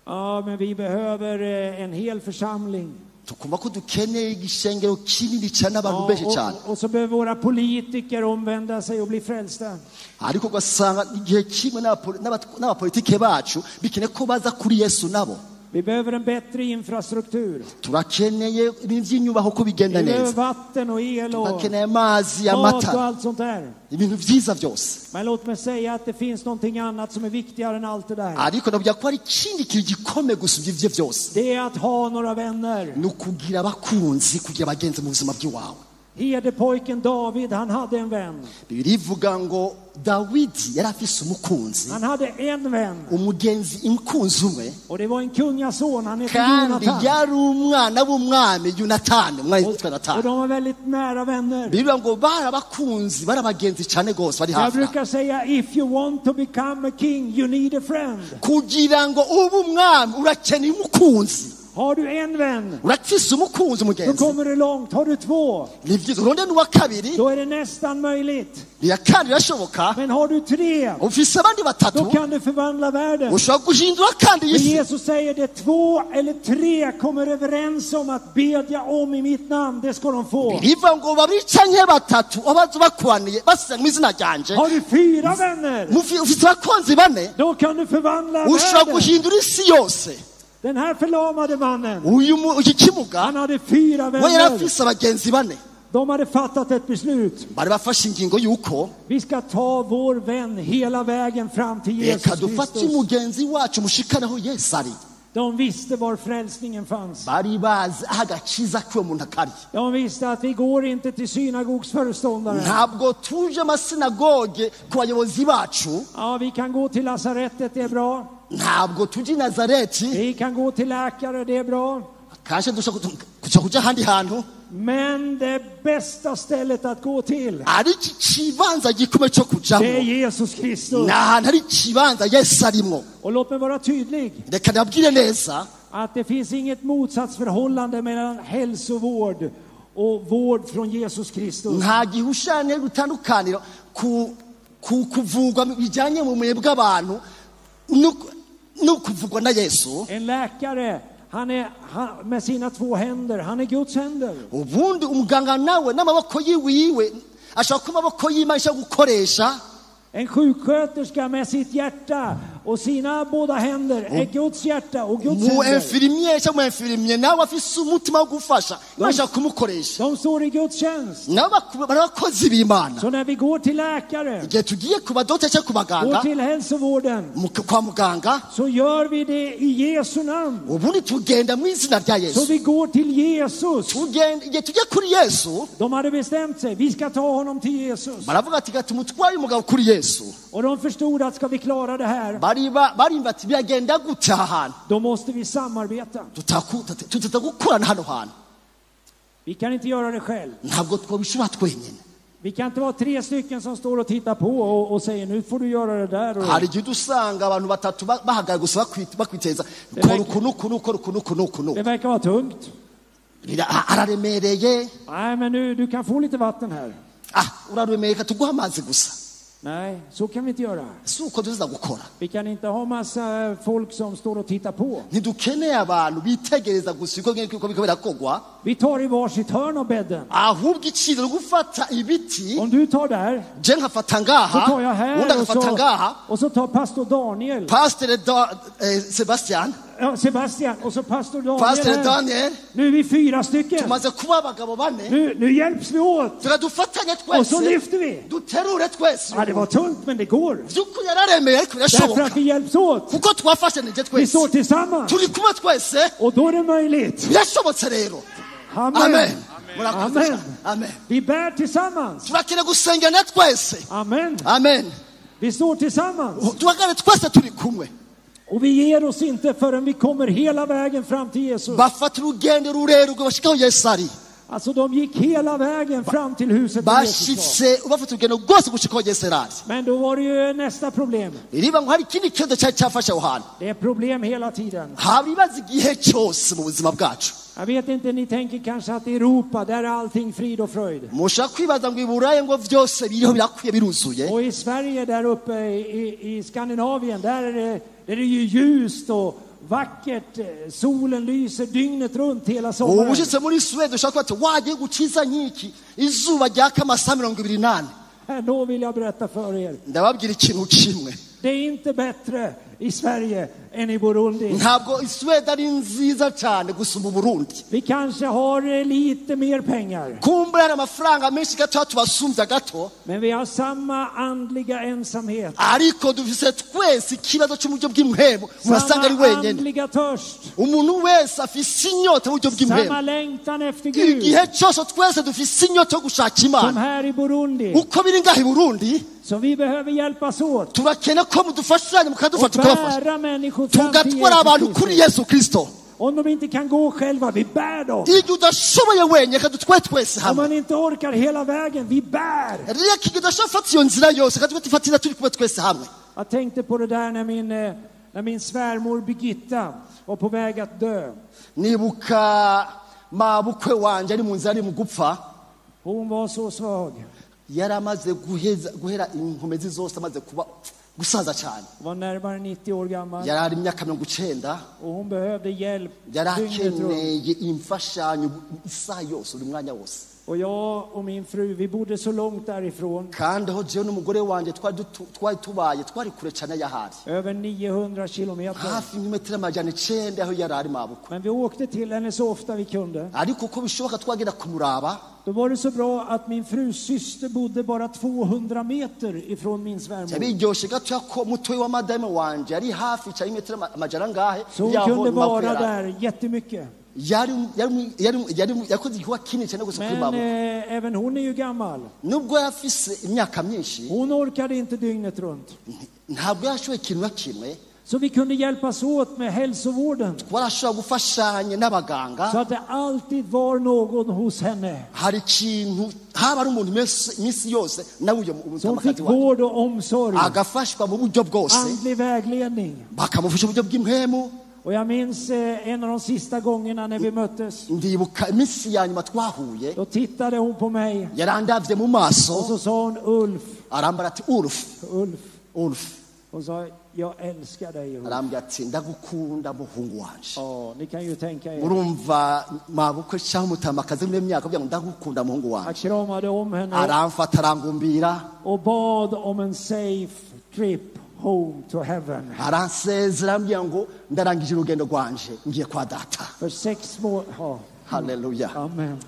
Ja, men vi behöver en hel församling. Tukumva ko dukeneye igishengero kinini cyane abantu benshi cyane. Och så behöver våra politiker omvända sig och bli frälsta. Ariko ugasanga igihe kimwe n'abapolitike bacu bikeneye ko baza kuri Yesu nabo. Vi behöver en bättre infrastruktur. Turakeneye ibintu by'inyubako ko bigenda Vi behöver neza. vatten och el och Turakeneye amazi, mat amata. och allt sånt där. Ibintu byiza byose. Men låt mig säga att det finns någonting annat som är viktigare än allt det där. Ariko ndavuga ko hari ikindi kintu gikomeye gusumba ivyo byose. Det är att ha några vänner. Ni ukugira abakunzi, kugira abagenzi mu buzima bw'iwawe. Herdepojken David, han hade en vän. Bibiliya ivuga ngo Dawidi yari afise umukunzi. Han hade en vän. Umugenzi, umukunzi umwe. Och det var en kungason, han hette Kandi Jonathan. yari umwana w'umwami Yonatani, umwana witwa Yonatani. Och de var väldigt nära vänner. Bibiliya ngo bari abakunzi, bari abagenzi cyane gose, bari Jag hafi. brukar säga, if you want to become a king, you need a friend. Kugira ngo ube umwami urakeneye umukunzi. Har du en vän, Urafise umukunzi umugenzi. då kommer du långt. Har du två, Ni vyiza. Uronde n'uwa kabiri. då är det nästan möjligt. Iya kandi birashoboka. Men har du tre, Ufise abandi batatu, då kan du förvandla världen. ushobora guhindura kandi Men isi. Jesus säger det, 2 eller 3 kommer överens om att bedja om i mitt namn, det ska de få. Biva ngo babiri canke batatu abazo bakwaniye basize mu izina ryanje. Har du 4 vänner, Ufise abakunzi bane, då kan du förvandla ushobora världen. guhindura isi yose. Den här förlamade mannen, Uyu kimuga, han hade 4 we yari vänner. afise abagenzi bane. De hade fattat ett beslut. Bari bafashe ingingo yuko vi ska ta vår vän hela vägen fram till Jesus reka dufate Kristus. umugenzi wacu mushikaneho Yesu ari. De visste var frälsningen fanns. Bari bazi aho agakiza k'uwo muntu kari. De visste att vi går inte till synagogsföreståndaren. Ntabwo tuje amasinagoge ku bayobozi bacu. Ja, vi kan gå till lasarettet, det är bra. Ntabwo tuje i Nazareti. Vi kan gå till läkare, det är bra. Kanske dushobora kuja ahandi hantu. Men det bästa stället att gå till, Ariko ikibanza gikomeye cyo kujamo, det är Jesus Kristus. ni ahantu hari ikibanza Yesu arimo. Och låt mig vara tydlig. Reka ndabwire neza att det finns inget motsatsförhållande mellan hälsovård och vård från Jesus Kristus. Nta gihushane gutandukaniro ku kuvugwa bijanye mu muye bw'abantu no kuvugwa na Yesu. En läkare, han är med sina 2 händer, han är Guds händer. Ubundi umuganga nawe n'amaboko yiwiwe ashaka kuba amaboko y'Imana ashaka gukoresha. En sjuksköterska med sitt hjärta och sina båda händer är Guds hjärta och Guds Mu händer. infirmier cyangwa mu infirmier nawe afise umutima wo gufasha, Imana ashaka kumukoresha. De står i Guds tjänst. Nabo barakozi b'Imana. Så när vi går till läkare, igihe tugiye ku badokiteri cyangwa ku baganga, går till hälsovården, kwa muganga, så gör vi det i Jesu namn. Ubundi tugenda mu izina rya Yesu. Så vi går till Jesus. Tugenda igihe tugiye kuri Yesu. De hade bestämt sig, vi ska ta honom till Jesus. Baravuga ati tumutwaye umugabo kuri Yesu. Och de förstod att ska vi klara det här, Barimva ati biragenda gute aha hantu? Då måste vi samarbeta. Tutata gukorana hano hantu. Vi kan inte göra det själv. Ntabwo twabishobora twenyine. Vi kan inte vara 3 stycken som står och tittar på och säger nu får du göra det där. Och Hari igihe usanga abantu batatu bahagaye gusa bakwiteza. Kora uku n'uku n'uku n'uku n'uku n'uku n'uku. Det verkar vara tungt. Araremereye. Nej, men nu du kan få lite vatten här. Uraremereye tuguha amazi gusa. Nej, så kan vi inte göra. Så uko tuza gukora. Vi kan inte ha massa folk som står och tittar på. Ntidukeneye abantu bitegereza gusa uko ngiye uko biko birakogwa. Vi tar i varsitt hörn av bädden. Ahubwo iciro gufata ibiti. Om du tar där, je nkafata ngaha, så tar jag här undi agafata ngaha. och så tar pastor Daniel. Pastor Sebastian. Ja, Sebastian och så pastor Daniel. Pastor Daniel. Nu är vi 4 stycken. Tumaze kuba abagabo bane. Nu hjälps vi åt. Turadufatanya twese. Och så lyfter vi. Duterure twese. Ja, det var tungt, men det går. Byukuri yararemeye ariko birashoboka. Därför att vi hjälps åt. Kuko twafashanije twese. Vi står tillsammans. Turi kumwe twese. Och då är det möjligt. Birashobotse rero. Amen. Amen. Amen. Amen. Vi bär tillsammans. Turakeneye gusengana twese. Amen. Amen. Vi står tillsammans. Duhagarare twese turi kumwe. Och vi ger oss inte förrän vi kommer hela vägen fram till Jesus. Bafata urugendo rurerure bashikaho Yesu ari. Alltså de gick hela vägen fram till huset där Jesus var. Bashitse bafite urugendo rwose gushika aho Yesu yari ari. Men då var det ju nästa problem. Iriba ngo hari ikindi kibazo cyari cyafashe aho hantu. Det är problem hela tiden. Haba ibibazo igihe cyose mu buzima bwacu. Jag vet inte, ni tänker kanske att i Europa, där är allting frid och fröjd. Mushobora kwibaza ngo i Burayi ngo byose biriho birakwiye biruzuye. Och i Sverige där uppe i Skandinavien, där är det ju ljust och vackert, solen lyser dygnet runt hela sommaren. Ubu ushitse muri Sweden ushobora kuba ati wagiye guciza nk'iki izuba ryaka amasaha 28. Då vill jag berätta för er. Ndababwira ikintu kimwe. Det är inte bättre i Sverige än i Burundi. Ntabwo i Sweden ari nziza cyane gusumba Burundi. Vi kanske har lite mer pengar. Kumbura hari amafaranga menshi gato tubasumbya gato. Men vi har samma andliga ensamhet. Ariko dufise twese ikibazo cy'uburyo bw'impwemu, murasanga ari wenyene. Andliga törst. Umuntu wese afise inyota y'uburyo bw'impwemu. Samma längtan efter Gud. Igihe cyose twese dufise inyota yo gushaka Imana. Som här i Burundi. Uko biri ngaha i Burundi. Så vi behöver hjälpas åt. Turakene ko mudufashanya mukadufata tukabafasha. Och bära människor fram till tugatwara abantu Jesus kuri Yesu Kristo. Om de inte kan gå själva, vi bär dem. Igihe udashoboye wenyine, reka dutware twese Om hamwe. man inte orkar hela vägen, vi bär. Reka igihe udashobora gufata iyo nzira yose, reka tube tufatira turi kumwe twese hamwe. Jag tänkte på det där när min svärmor Birgitta var på väg att dö. Nibuka mabukwe wanje ari mu nzira ari mu gupfa. Hon var så svag. Yari amaze guhera inkomezi zose, amaze kuba gusaza cyane. Var närmare 90 år gammal. Yari ari imyaka 90. Och hon behövde hjälp. Yari akeneye imfashanyo isaha yose, buri mwanya wose. Och jag och min fru, vi bodde så långt därifrån. Kandi aho jewe n'umugore wanje twari tubaye, twari kure cyane y'ahari. Över 900 kilometer. Hafi ibirometero 900 aho yari ari mabukwe. Men vi åkte till henne så ofta vi kunde. Ariko uko bishoboka twagenda kumuraba. Då var det så bra att min frus syster bodde bara 200 meter ifrån min svärmor. Biryoshe gato ko mutoyi wa madame wanje ari hafi cyane metero amajana ngahe. Så hon kunde vara där jättemycket. Yari yakoze igikorwa kinini cyane gusa kuri Men även hon är ju gammal. Nubwo yafise imyaka myinshi. Hon orkade inte dygnet runt. Ntabwo yashoboye ikintu na kimwe. Så vi kunde hjälpas åt med hälsovården. Twarashobora gufashanya n'abaganga. Så att det alltid var någon hos henne. Hari ikintu haba ari umuntu iminsi yose nawe uyo Som fick vård och omsorg. Agafashwa mu buryo bwose. Andlig vägledning. Bakamufasha mu buryo bw'impwemu. Och jag minns en av de sista gångerna när vi möttes. Ndibuka iminsi ya nyuma twahuye. Då tittade hon på mig. Yarandavye mu maso. Och så sa hon Ulf. Arambara ati Ulf. Ulf. Ulf. Hon sa jag älskar dig. Ulf. Arambwira ati ndagukunda muhungu wanje. Ja, ni kan ju tänka er. Urumva mabukwe cyangwa mutamakaze muri myaka kugira ngo ndagukunda muhungu wanje. Jag kramade om henne. Aramfata arangumbira. Och bad om en safe trip home to heaven. Aransezera ambwira ngo ndarangije urugendo rwanje ngiye kwa data. För 6 månader. Halleluja. Amen.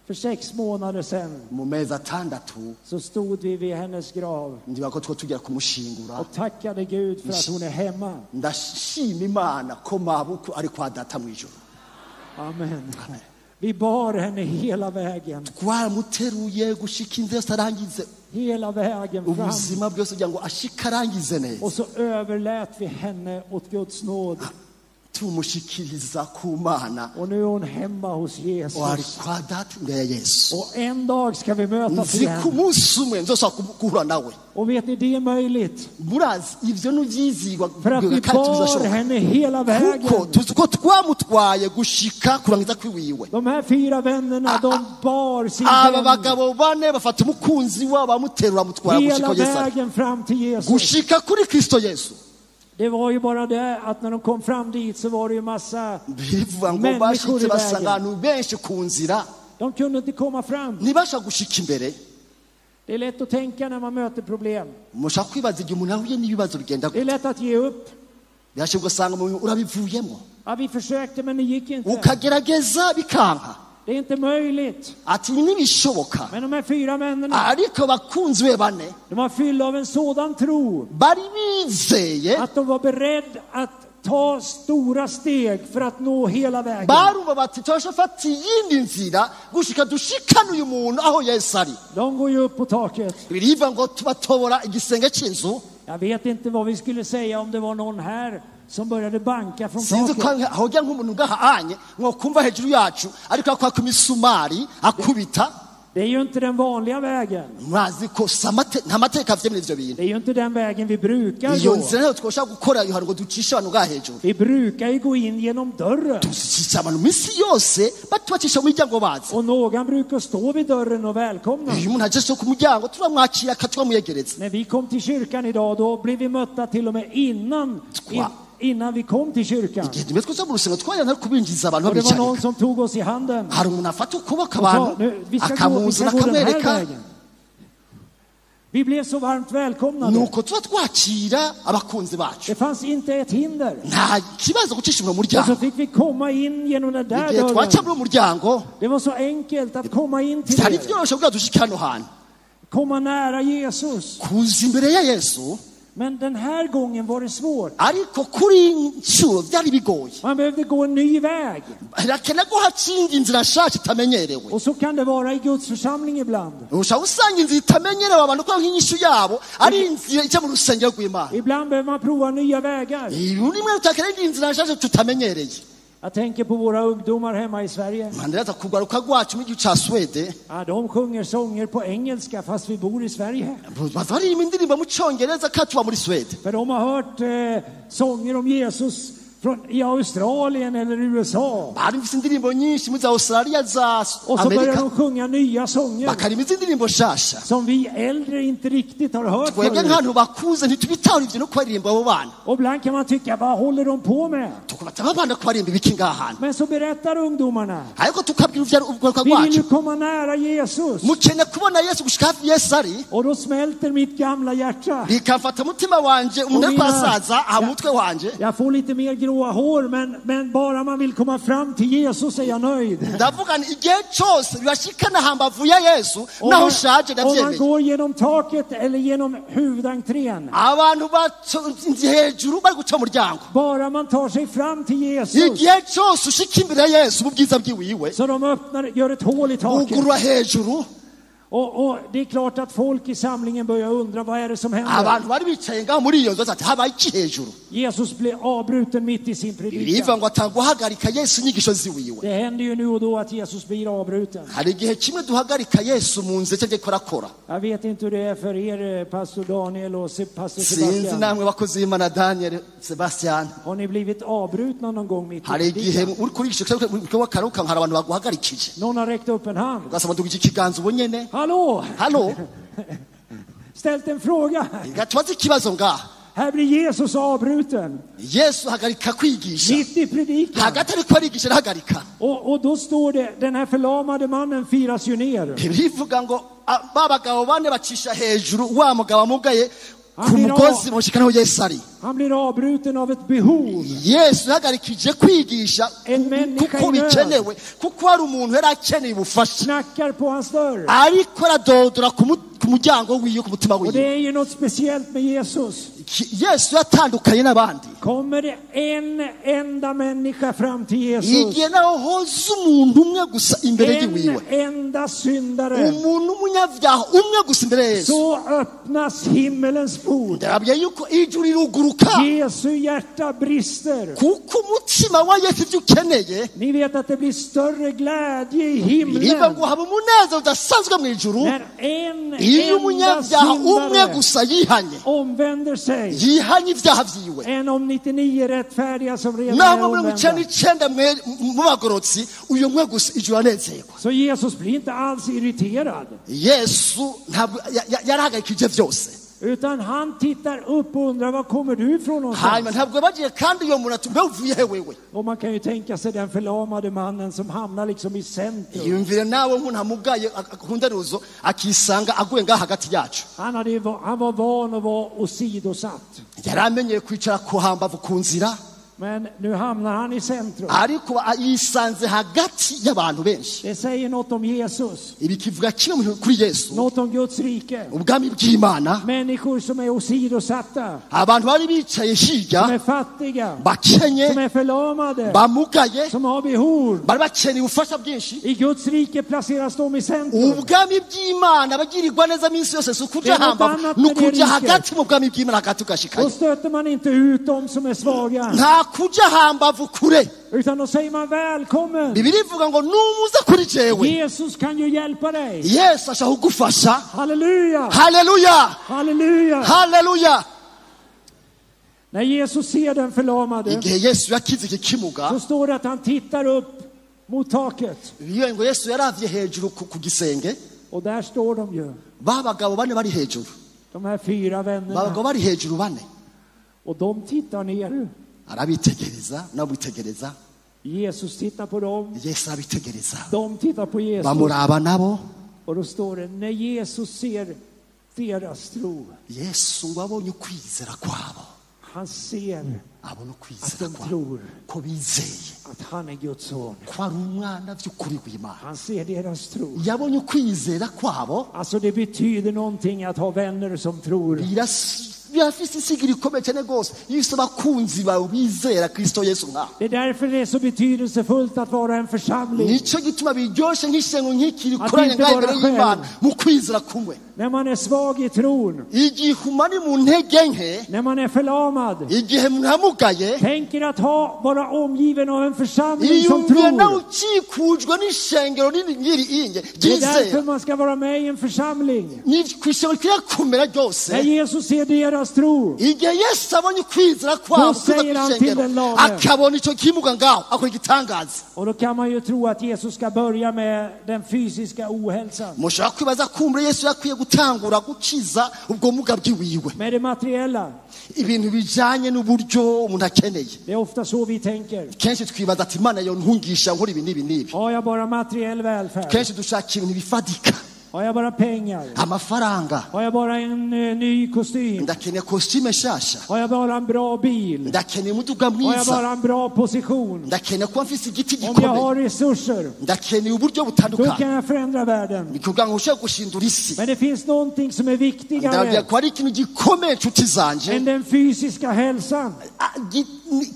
För 6 månader sedan. Mu mezi atandatu. Så stod vi vid hennes grav. Ndiba ko two tugera kumushingura. Och tackade Gud för att hon är hemma. Ndashima Imana ko mabukwe ari kwa data mu ijuru. Amen. Amen. Vi bar henne hela vägen. Twaramuteruye gushika inzira arangize. Hela vägen fram. Ubuzima bwose kugira ngo ashikarangize neza. Och så överlät vi henne åt Guds nåd. Tumushikiriza ku Mana. Och nu är hon hemma hos Jesus. Och ari kwa data imbere ya Yesu. Och en dag ska vi mötas igen. Nzi ku munsi umwe nzosubira guhura nawe. Och vet ni, det är möjligt. Murazi ivyo nuvyizigwa för att vi bar henne hela vägen. Kuko tuzi ko twamutwaye gushika kurangiza kwiwiwe. De här 4 vännerna, de bar sin Aba vän. bagabo bane bafata umukunzi wabo bamuterura bamutwara gushika hela Yesu. vägen fram till Jesus. Gushika kuri Kristo Yesu. Det var ju bara det att när de kom fram dit så var det ju massa människor i vägen. De kunde inte komma fram. Det är lätt att tänka när man möter problem. Det är lätt att ge upp. Ja, vi försökte men det gick inte. Det är inte möjligt. Men de här 4 vännerna, de var fyllda av en sådan tro att de var beredda att ta stora steg för att nå hela vägen. De går ju upp på taket. Jag vet inte vad vi skulle säga om det var någon här Som började banka från Sinzi ko taket. hojya nk'umuntu ngaha mwokumva hejuru yacu ariko akwaka imisumari akubita. Det är ju inte den vanliga vägen. Murazi ko nta mateka avyemera ivyo bintu. Det är ju inte den vägen vi brukar Iyo gå. nzira ntayo twoshobora gukora yohana ngo ducishe abantu ngaha hejuru. Vi brukar ju gå in genom dörren. Ducisha abantu misi yose batubacisha mu miryango baza. Och någon brukar stå vid dörren och välkomna. Iyo umuntu aje so ku muryango turamwakira akatwamuyegereza. När vi kom till kyrkan idag då blev vi mötta till och med innan vi kom till kyrkan. Igihe tumwe twoza mu rusengero twajyana kubinjiza abantu Och det var babicarika. någon som tog oss i handen. Hari umuntu afata ukuboko Och sa, abantu nu, vi ska gå akamuzana den här akamwereka. vägen. Vi blev så varmt välkomnade. Nuko tuba twakira abakunzi bacu. Det fanns inte ett hinder. Nta kibazo gucisha mu muryango. Och så fick vi komma in genom den där Igihe twaca dörren. muri muryango. Det var så enkelt att komma in till Byari er. byoroshe kugira dushike hano hantu. Komma nära Jesus. Kuza imbere ya Yesu. Men den här gången var det svårt. Ariko kuri inshuro byari bigoye. Man behövde gå en ny väg. Harakena ko hacinga inzira nshasha itamenyerewe. Och så kan det vara i Guds församling ibland. Ushobora usanga inzira itamenyerewe abantu ko nk'inyishu yabo ari inzira ijya mu rusengero rw'Imana. Ibland behöver man prova nya vägar. Rimwe utakeneye inzira nshasha tutamenyereye. Jag tänker på våra ungdomar hemma i Sverige. Mandela kugaruka rwacu mu gihugu ca Swede. Ja, de sjunger sånger på engelska fast vi bor i Sverige. Baririmba indirimbo mu cyongereza kandi tuba muri Swede. För de har hört sånger om Jesus från i Australien eller USA. Barumvise indirimbo nyinshi muri za Australia za Och så börjar Amerika. de sjunga nya sånger. Bakaririmba indirimbo nshasha. Som vi äldre inte riktigt har hört Twebwe förut. nk'abantu bakuze ntitubitahura ivyo no kubaririmba abo bana. Och ibland kan man tycka, vad håller de på med? Tukubata abana kubaririmba ibiki ngaha hantu. Men så berättar ungdomarna. Ariko tukabwira urwaruka Vi vill rwacu. ju komma nära Jesus. Mukene kubona Yesu gushika hafi Yesu ari. Och då smälter mitt gamla hjärta. Bikamfata umutima wanje umuntu ariko arasaza aha mutwe wanje. Jag får lite mer gråa hår, men bara man vill komma fram till Jesus är jag nöjd. Ndavuga nti igihe cyose bibashikana hambavu ya Yesu naho nshaje Om man ndabyemeye. går genom taket eller genom huvudentrén. Abantu batonze hejuru bari guca muryango. Bara man tar sig fram till Jesus. Igihe cyose ushika imbere ya Yesu mu bwiza bwiwiwe. Så de öppnar, gör ett hål i taket. Ugurura hejuru. Och det är klart att folk i samlingen börjar undra, vad är det som händer? Abantu bari bicaye ngaho muri iyo nzu ati habaye iki hejuru? Jesus blev avbruten mitt i sin predikan. Biva ngo atanga guhagarika Yesu inyigisho ziwiwe. Det händer ju nu och då att Jesus blir avbruten. Hari igihe kimwe duhagarika Yesu mu nzu cyo gikora kora. Jag vet inte hur det är för er, pastor Daniel och pastor Sinzi Sebastian. namwe bakozi b'Imana Daniel, Sebastian. Har ni blivit avbrutna någon gång mitt i Hari igihe predikan? uri kurigisha cyangwa ukaruka hari abantu baguhagarikije. Någon har räckt upp en hand. Ugasaba ndugije ikiganza ubunyene. Hallå! Hallå! Ställt en fråga. Gatubaze ikibazo ngaha. Här blir Jesus avbruten. Yesu hagarika kwigisha. Mitt i predikan. Hagati ariko arigisha arahagarika. Och då står det, den här förlamade mannen firas ju ner. Bivuga ngo ba bagabo bane bacisha hejuru wa mugabo amugaye ku mugozi mushikanaho Yesu ari. Han blir avbruten av ett behov. Yesu yahagarikije kwigisha kuko bikenewe, kuko hari umuntu yari akeneye ubufasha. Knackar på hans dörr. Ariko aradodora ku muryango wiwe, ku mutima wiwe. Och det är ju något speciellt med Jesus. Yesu yatandukanye n'abandi. Kommer det en enda människa fram till Jesus? Igihe naho hoza umuntu umwe gusa imbere yiwiwe. En enda syndare. Umuntu w'umunyabyaha umwe gusa imbere ya Yesu. Så öppnas himmelens port. Ndababwiye yuko ijuru riruguruka. Jesu hjärta brister. Kuko umutima wa Yesu ibyo ukeneye. Ni vet att det blir större glädje i himlen. Bivuga ngo haba umunezero udasanzwe mu ijuru. När en Iyo enda umunyabyaha umwe syndare gusa yihanye. omvänder sig. Yihanye ibyaha byiwe. Än om 99 rättfärdiga som redan Naho är mirongo icyenda omvända. n'icyenda mu bagororotsi, uyu mwe gusa ijuru aranezerwa. Så Jesus blir inte alls irriterad. Yesu ntabwo yarahagarikije byose. Utan han tittar upp och undrar, var kommer du ifrån någonstans? Hanyuma ntabwo bagiye kandi uyo muntu ati, mbe uvuye he wewe? Och man kan ju tänka sig den förlamade mannen som hamnar liksom i centrum. Yumvire nawe umuntu amugaye akunda ruzo akisanga aguye ngaha hagati yacu. Han var van att vara åsidosatt. Yaramenyeye kwicara ku hambavu ku nzira. Men nu hamnar han i centrum. Ariko yisanze hagati y'abantu benshi. Det säger något om Jesus. Ibi kivuga kimwe kuri Yesu. Något om Guds rike. Ubwami bw'Imana. Människor som är åsidosatta. Abantu bari bicaye hirya. Som är fattiga. Bakenye. Som är förlamade. Bamugaye. Som har behov. Bari bakeneye ubufasha bwinshi. I Guds rike placeras de i centrum. Ubwami bw'Imana bagirirwa neza minsi yose si ukuja hamba nukuja hagati mu bwami bw'Imana hagati ugashikayo. Då stöter man inte ut dem som är svaga. Nta kuja hambavu kure. Utan då säger man välkommen. Bibiliya ivuga ngo numuza kuri jewe. Jesus kan ju hjälpa dig. Yesu ashaka kugufasha. Halleluja. Halleluja. Halleluja. Halleluja. När Jesus ser den förlamade. Igihe Yesu yakize iki kimuga. Så står det att han tittar upp mot taket. Bibiliya ngo Yesu yaravye hejuru ku gisenge. Och där står de ju. Ba bagabo bane bari hejuru. De här fyra vännerna. Ba bagabo bari hejuru bane. Och de tittar ner. Arabitegereza, nabitegereza. Jesus tittar på dem. Yesu arabitegereza. De tittar på Jesus. Bamuraba nabo. Och då står det när Jesus ser deras tro. Yesu wabonye ukwizera kwabo. Han ser abona att de tror ko bizeye att han är Guds son. Ko ari umwana by'ukuri w'Imana. Han ser deras tro. Yabonye ukwizera kwabo. Alltså det betyder någonting att ha vänner som tror. Birafise insiguro ikomeye cyane rwose iyo ufise abakunzi bawe bizera Kristo Yesu nka. Det är därför det är så betydelsefullt att vara en församling. Nico gituma biryoshe nk'ishengo nk'iki rikoranye ngaho imbere y'Imana mu kwizera kumwe. När man är svag i tron. Igihe umani mu ntege nke. När man är förlamad. Igihe mwamugaye. Tänker att ha vara omgiven av en församling som tror. Nawe ukikujwe n'ishengero nini inge. Det är därför man ska vara med i en församling. Ni kwishengero kirakomera ryose. När Jesus ser deras tro. Igihe Yesu abonye ukwizera kwabo Då säger han till den lame. Akabona icyo kimuga ngaho akora igitangaza. Och då kan man ju tro att Jesus ska börja med den fysiska ohälsan. Mushobora kwibaza kumbure Yesu yakwiye gutangura gukiza ubwo muga bwiwiwe. Med det materiella. Ibintu bijanye n'uburyo umuntu akeneye. Det är ofta så vi tänker. Kenshi twibaza ati Imana yontungisha nkora ibi n'ibi n'ibi. Har jag bara materiell välfärd? Kenshi dushaka ibintu bifadika. Har jag bara pengar? Amafaranga. Har jag bara en ny kostym? Ndakeneye kostime nshasha. Har jag bara en bra bil? Ndakeneye umuduga mwiza. Har jag bara en bra position? Ndakeneye kuba mfise igiti Om gikomeye. jag har resurser. Ndakeneye uburyo butandukanye. Då kan jag förändra världen. Bikugira ngo ushobore guhindura isi. Men det finns någonting som är viktigare. Ndababwira ko hari ikintu gikomeye nshuti zanje. Än den fysiska hälsan.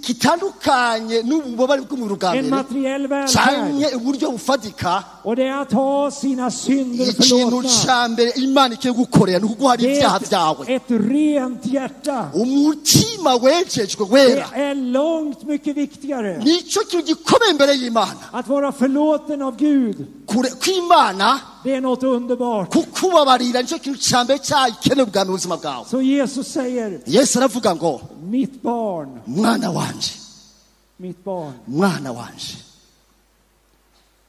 Kitandukanye n'ububabare bw'umubiri bwa mbere. En materiell välfärd. Canke uburyo bufatika. Och det är att ha sina synder Ikintu förlåtna. ca mbere Imana ikiye gukorera ni ukuguhara ibyaha byawe. Ett rent hjärta. Umutima wejejwe wera. Det är långt mycket viktigare. Nico kintu gikomeye imbere y'Imana. Att vara förlåten av Gud. Kw'Imana. Det är något underbart. Kukubabarira nico kintu ca mbere cyakenewe bwa mu buzima bwawe. Så Jesus säger. Yesu aravuga ngo mitt barn. Mwana wanje. Mitt barn. Mwana wanje.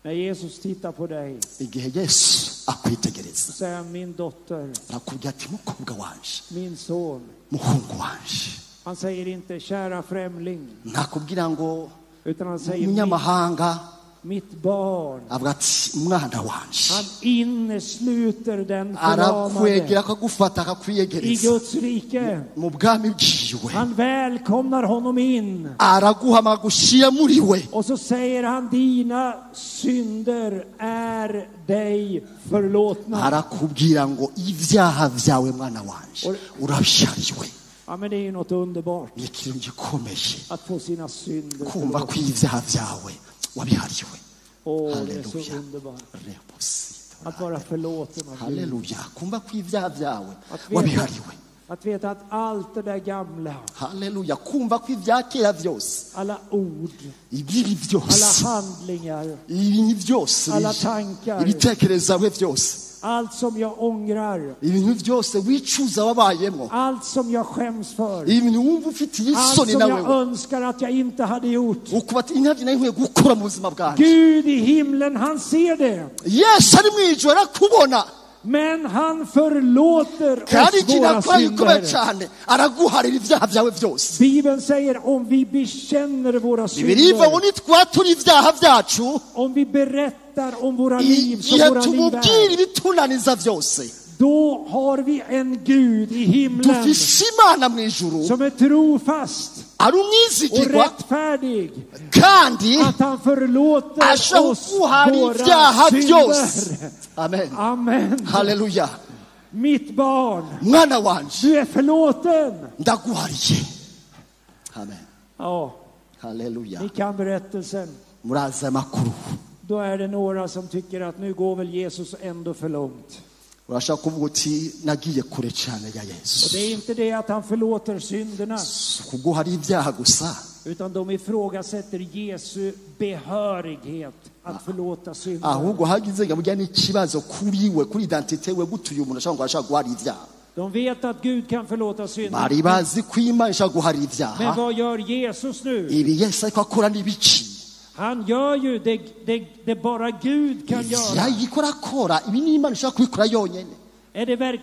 När Jesus tittar på dig. Igihe Yesu akwitegereza. Säger han, min dotter. Arakubwira ati mukobwa wanje. Min son. Muhungu wanje. Han säger inte kära främling. Ntakubwira ngo utan han säger umunyamahanga. Mitt barn. Avuga ati mwana wanje. Han innesluter den förlamade. Arakwegera akagufata akakwiyegereza. I Guds rike. Mu bwami bwiwe. Han välkomnar honom in. Araguhama agushira muri we. Och så säger han dina synder är dig förlåtna. Arakubwira ngo ibyaha byawe mwana wanje urabishariwe. Ja, men det är ju något underbart. Ni ikintu gikomeye. Att få sina synder. Kumva ko ibyaha byawe wabihariwe. Åh, det är så underbart. Att vara förlåten av Gud. Halleluja. Kumva ko ibyaha byawe wabihariwe. Att veta att allt det där gamla. Halleluja. Kumva ko ibya kera byose. Alla ord. Ibibi byose. Alla handlingar. Ibintu byose. Alla tankar. Ibitekerezo byawe byose. Allt som jag ångrar. Ibintu byose wicuza wabayemo. Allt som jag skäms för. Ibintu wumva ufitiye Allt isoni som nawe. jag önskar att jag inte hade gjort. Ukuba ati intabye nari nkwiye gukora mu buzima bwanjye. Gud i himlen, han ser det. Yesu ari mu ijuru arakubona. Men han förlåter oss våra synder. Bibeln säger om vi bekänner våra synder. Om vi berättar om våra liv som våra liv är. Då har vi en Gud i himlen som är trofast. Ari och umwizigirwa rättfärdig kandi att han förlåter ashobora oss kuguhara våra ibyaha byose. synder. Amen. Amen. Haleluya. Mitt barn, Mwana wanje, du är förlåten. ndaguhariye. Amen. Ja, Haleluya. ni kan berättelsen. Murazi amakuru. Då är det några som tycker att nu går väl Jesus ändå för långt. Urashaka kuvuga uti nagiye kure cyane ya Och Yesu. det är inte det att han förlåter synderna, Si kuguhara ibyaha gusa, utan de ifrågasätter Jesu behörighet att förlåta synder. Ahubwo hagize ngo burya n'ikibazo kuri we, kuri identite we, gutuye umuntu ashaka ngo ashaka guhara ibyaha. De vet att Gud kan förlåta synder. Bari bazi ko Imana ishaka guhara ibyaha. Men vad gör Jesus nu? Ibi Yesu ariko akora n'ibiki? Han gör ju det bara Gud kan göra. Yayikora akora ibi ni Imana ishaka kubikora yonyene. Är det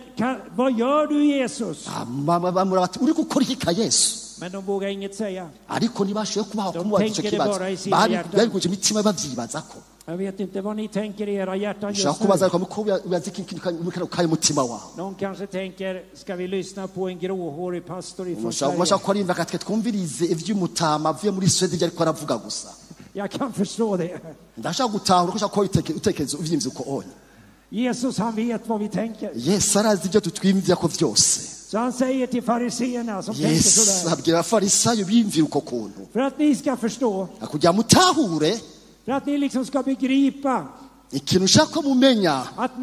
vad gör du, Jesus? Bamura bati uri gukora iki ka Yesu? Men de vågar inget säga. Ariko ntibashoboye kubaha De kumubaza icyo tänker det kibazo. bara i sina Bari hjärtan. babikuje imitima babyibaza ko. Jag vet inte vad ni tänker i era hjärtan Ushaka just kubaza nu. ariko muko ubaza iki kintu muri kano kanya umutima wawe. Någon kanske tänker, ska vi lyssna på en gråhårig pastor ifrån Ushaka Sverige? ko arimva akatwe twumvirize ivy'umutama avuye muri Sweden ibyo ariko aravuga gusa. Jag kan förstå det. Ndashaka gutahura ko ushaka ko utekereza uvyimvye uko onye. Jesus, han vet vad vi tänker. Yesu arazi ibyo tutwimvira ko vyose. Så han säger till fariséerna som tänker Yesu sådär. abwira abafarisayo biyumvira uko kuntu. För att ni ska förstå. Kugira mutahure. För att ni liksom ska begripa. Ikintu ushaka ko mumenya. Att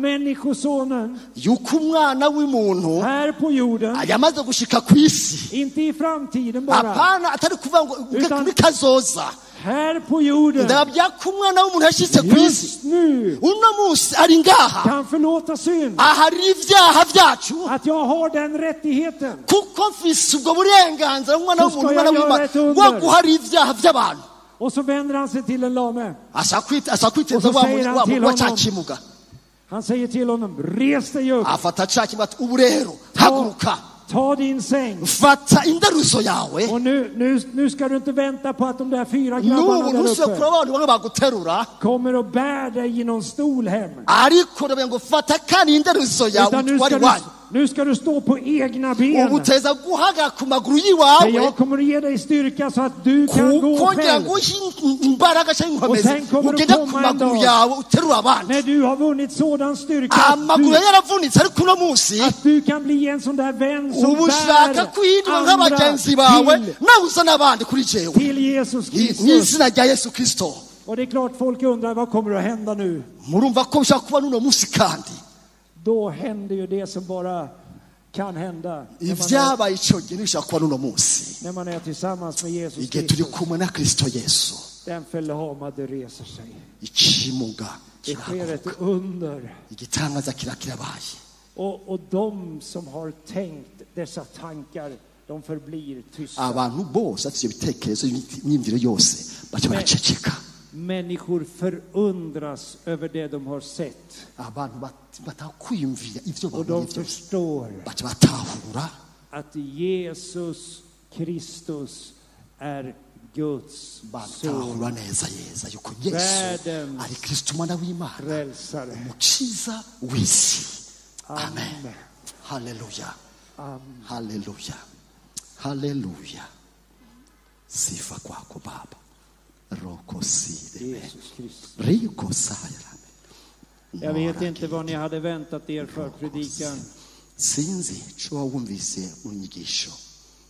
människosonen. Yuko umwana w'umuntu. Här på jorden. Yamaze gushika ku isi. Inte i framtiden bara. Apana atari kuvuga ngo Utan muri kazoza. Här på jorden. Ndababwira ko umwana w'umuntu yashitse ku isi. Just nu. Uno munsi ari ngaha. Kan förlåta synd. Ahari ibyaha byacu. Att jag har den rättigheten. Kuko mfise ubwo burenganzira umwana Så ska w'umuntu, jag umwana göra w'Imana, ett under. wo guhara ibyaha by'abantu. Och så vänder han sig till en lame. Ashaka kwiteza Och så wa säger han wa till wa honom. cya kimuga. Han säger till honom, res dig upp. Afata cya kimuga ati, ubu rero haguruka. Ta din säng. Fata indaruzo yawe. Och nu ska du inte vänta på att de där fyra grabbarna N'ubu där ntusubire uppe kureba abantu bamwe baguterura. kommer och bär dig i någon stol hem. Ariko ndavuga ngo fata kandi indaruzo yawe Utan utware iwanyu. nu ska du stå på egna ben. Ubu uteza guhagarara ku maguru För y'iwawe. jag kommer att ge dig styrka så att du kan gå Kuko ngira själv. ngo imbaraga cyangwa inkomezi Och sen kommer det ugende ku komma en maguru dag. yawe uterura abandi. När du har vunnit sådan styrka Amaguru yaravunitse ariko uno munsi att du kan bli en sån där vän som ubu ushaka bär kwitwa nk'abagenzi bawe andra nawe uzana abandi kuri jewe. till Jesus Mu Kristus. izina rya Yesu Kristo. Och det är klart folk undrar vad kommer att hända nu. Murumva ko bishobora kuba n'uno munsi kandi. Då händer ju det som bara kan hända Ibyabaye icyo gihe ntibishobora kuba n'uno munsi. när man är tillsammans med Jesus Igihe turi Kristus. kumwe na Kristo Yesu. Den förlamade reser sig. Ikimuga Det sker ett kirahaguruka. under. Igitangaza kirakirabaye. Och de som har tänkt dessa tankar, de förblir tysta. Abantu bose bafite ibyo bitekerezo n'imyumvire yose baca baraceceka. Människor förundras över det de har sett. Abantu batakwiyumvira ivyo Och babonye de byose. förstår Baca batahura att Jesus Kristus är Guds son. Batahura neza yeza yuko Yesu Världens ari Kristo umwana w'Imana, frälsare. umukiza w'isi. Amen. Amen. Haleluya. Amen. Haleluya. Haleluya. Sifa kwako Baba. Roko side. Jesus Kristus. Riko saya. Jag vet inte vad ni hade väntat er för predikan. Sinzi ico wumvise unyigisho.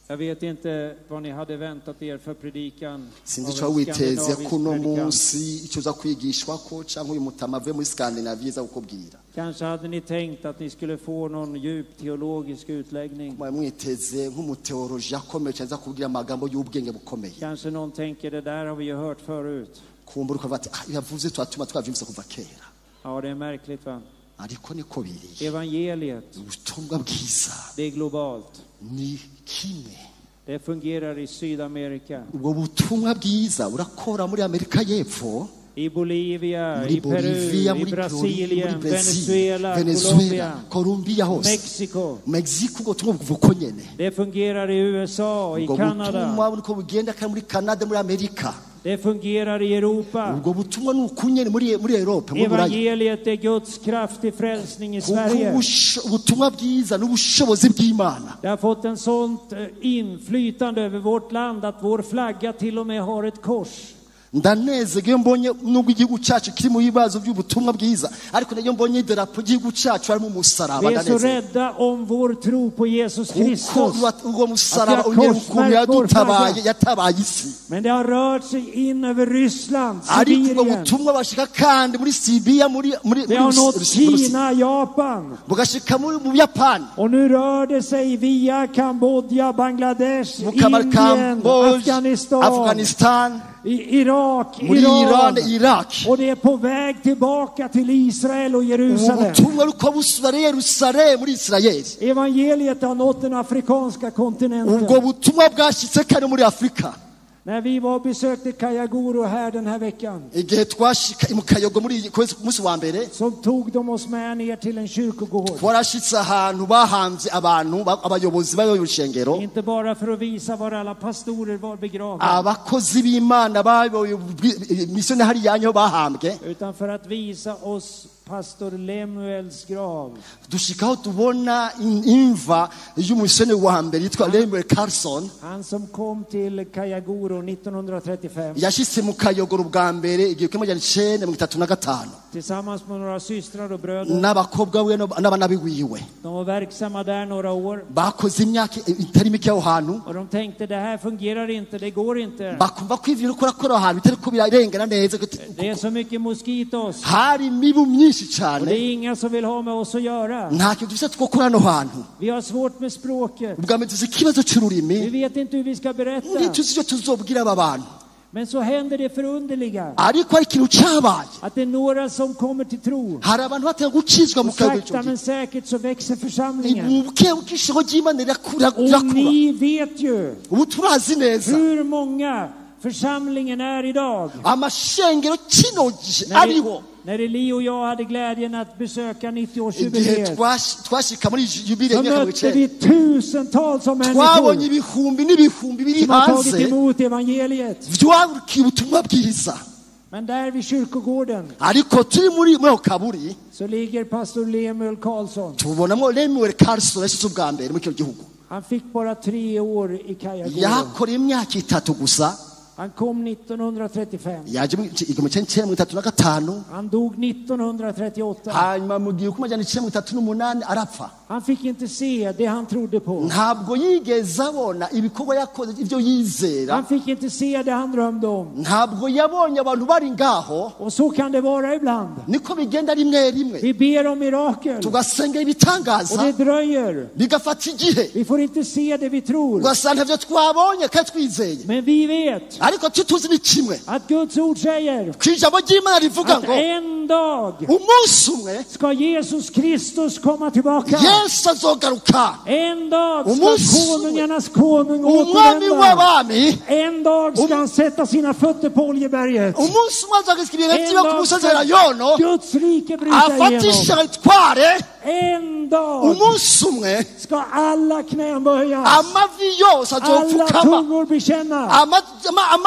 Jag vet inte vad ni hade väntat er för predikan. Sinzi av ico en witeze skandinavisk kuno predikant. munsi ico uza kwigishwa ko canke uyu mutama avuye muri Scandinavia aza kukubwira. Kanske hade ni tänkt att ni skulle få någon djup teologisk utläggning. Mwari mwiteze nk'umuteoloji akomeye cyane aza kubwira amagambo y'ubwenge bukomeye. Kanske någon tänker det där har vi ju hört förut. Kumbura ukavuga ati ah, yavuze twatuma twavyumvise kuva kera. Ja, det är märkligt va? Ariko niko biri. Evangeliet, Ubutumwa bwiza det är globalt. ni kimwe. Det fungerar i Sydamerika, Ubwo butumwa bwiza urakora muri Amerika y'Epfo, i Bolivia, muri i Peru, Bolivia, i muri Peru, Brasilien, muri Brazil, Venezuela, Venezuela, Colombia, Colombia hose, Mexico. Mexico, ubwo butumwa buvuga uko nyene. Det fungerar i USA, i Ubwo Kanada. butumwa niko bugenda kandi muri Canada, muri Amerika. Det fungerar i Europa. Ubwo butumwa ni ukunyene muri Europe, muri Buraya. Evangeliet är Guds kraft till frälsning i Kuko Sverige. Ubutumwa bwiza n'ubushobozi bw'Imana. Det har fått en sånt inflytande över vårt land att vår flagga till och med har ett kors. Ndanezerwa iyo mbonye nubwo igihugu cyacu kiri mu bibazo by'ubutumwa bwiza, ariko nayo mbonye idarapo ry'igihugu cyacu harimo umusaraba. Vi är så Ndanezerwa. Rädda om vår tro på Jesus Kuko Kristus. Uwo musaraba Att vi har unyereka ukuntu korsmärkt vår yadutabaye, flagga. Yatabaye isi. Men det har rört sig in över Ryssland, Ariko ubwo Sibirien. butumwa bashika kandi muri Sibiya, muri Det har nått muri Kina, Japan. bugashika mu Buyapani. Och nu rör det sig via Kambodja, Bangladesh, Bukaba Indien, Kambodja, Afghanistan, Afghanistan, i Irak, muri Iran. Iran, Iraq. Och det är på väg tillbaka till Israel och Jerusalem. Ubutumwa ruko busubira i Yerusalemu muri Israel. Evangeliet har nått den afrikanska kontinenten. Ubwo butumwa bwashitse kandi muri Afrika. När vi var och besökte Kayogoro här den här veckan, Igihe twashika mu Kayogo muri iyi kwezi ku munsi wa mbere, så tog de oss med ner till en kyrkogård. twarashitse ahantu bahambye abantu, abayobozi b'ayo rushengero. Inte bara för att visa var alla pastorer var begravda, Abakozi b'Imana bayoboye misiyoni hariya niho bahambwe. utan för att visa oss pastor Lemuels grav. Dushika aho tubona imva y'umusiyoni wa mbere yitwa Lemuel Carlson. Han som kom till Kayogoro 1935. Yashitse mu Kayogoro bwa mbere igihumbi kimwe magana icenda mirongo itatu na gatanu. Tillsammans med några systrar och bröder. N'abakobwa we n'abana biwiwe. De var verksamma där några år. Bakoze imyaka itari mike aho hantu. Och de tänkte, det här fungerar inte, det går inte. Bakumva ko ivyo uriko urakora aho hantu bitariko birarengana neza. Det är så mycket moskitos. Hari imibu myinshi cyane. Och det är inga som vill ha med oss att göra. Nta kintu dufise twokora hano hantu. Vi har svårt med språket. Ubwa mbere tuzi ikibazo c'ururimi. Vi vet inte hur vi ska berätta. Ntituzi ivyo tuzobwira aba bantu. Men så händer det förunderliga. Ariko hari ikintu cabaye. Att det är några som kommer till tro. Hari abantu bateye gukizwa mu Och kayogo. sakta men säkert så växer församlingen. Ubuke bw'ishoho ry'Imana rirakura, Och rirakura. ni vet ju Ubu turazi neza. hur många församlingen är idag. Amashengero kino gihe ariho. När Eli och jag hade glädjen att besöka 90-årsjubileet, Igihe twashika muri jubile så y'imyaka mirongo mötte icenda, vi tusentals av twabonye människor ibihumbi n'ibihumbi biri som har tagit hanze emot evangeliet. vyakiriye ubutumwa bwiza. Men där vid kyrkogården Ariko turi muri ako kaburi, så ligger pastor Lemuel Karlsson. tubonamo Lemuel Karlsson yashitse ubwa mbere muri kino gihugu. Han fick bara 3 år i Kayogoro. Yahakoreye imyaka itatu gusa. Han kom 1935. Yaje mu igihumbi kimwe cyenda mirongo itatu na gatanu. Han dog 1938. Hanyuma mu gihumbi kimwe magana cyenda mirongo itatu n'umunani arapfa. Han fick inte se det han trodde på. Ntabwo yigeze abona ibikorwa yakoze, ibyo yizera. Han fick inte se det han drömde om. Ntabwo yabonye abantu bari ngaho. Och så kan det vara ibland. Niko bigenda rimwe rimwe. Vi ber om mirakel. Tugasenga ibitangaza. Och det dröjer. Bigafata igihe. Vi får inte se det vi tror. Ugasanga ntavyo twabonye kandi twizeye. Men vi vet Ariko tutuzi ni kimwe. att Guds ord säger Ko ijambo ry'Imana rivuga att ngo en dag umunsi umwe ska Jesus Kristus komma tillbaka. Yesu azogaruka. En dag ska Umunsi umwe konungarnas konung umwami återvända. w'abami En dag ska han sätta sina fötter på Oljeberget. umunsi umwe azogaruka ibirenge En vyiwe ku dag musozi ska Elayono, Guds rike bryta afatishe igenom. aritware. En dag Umunsi umwe ska alla knän böjas. amavi yose Alla azopfukama. tungor bekänna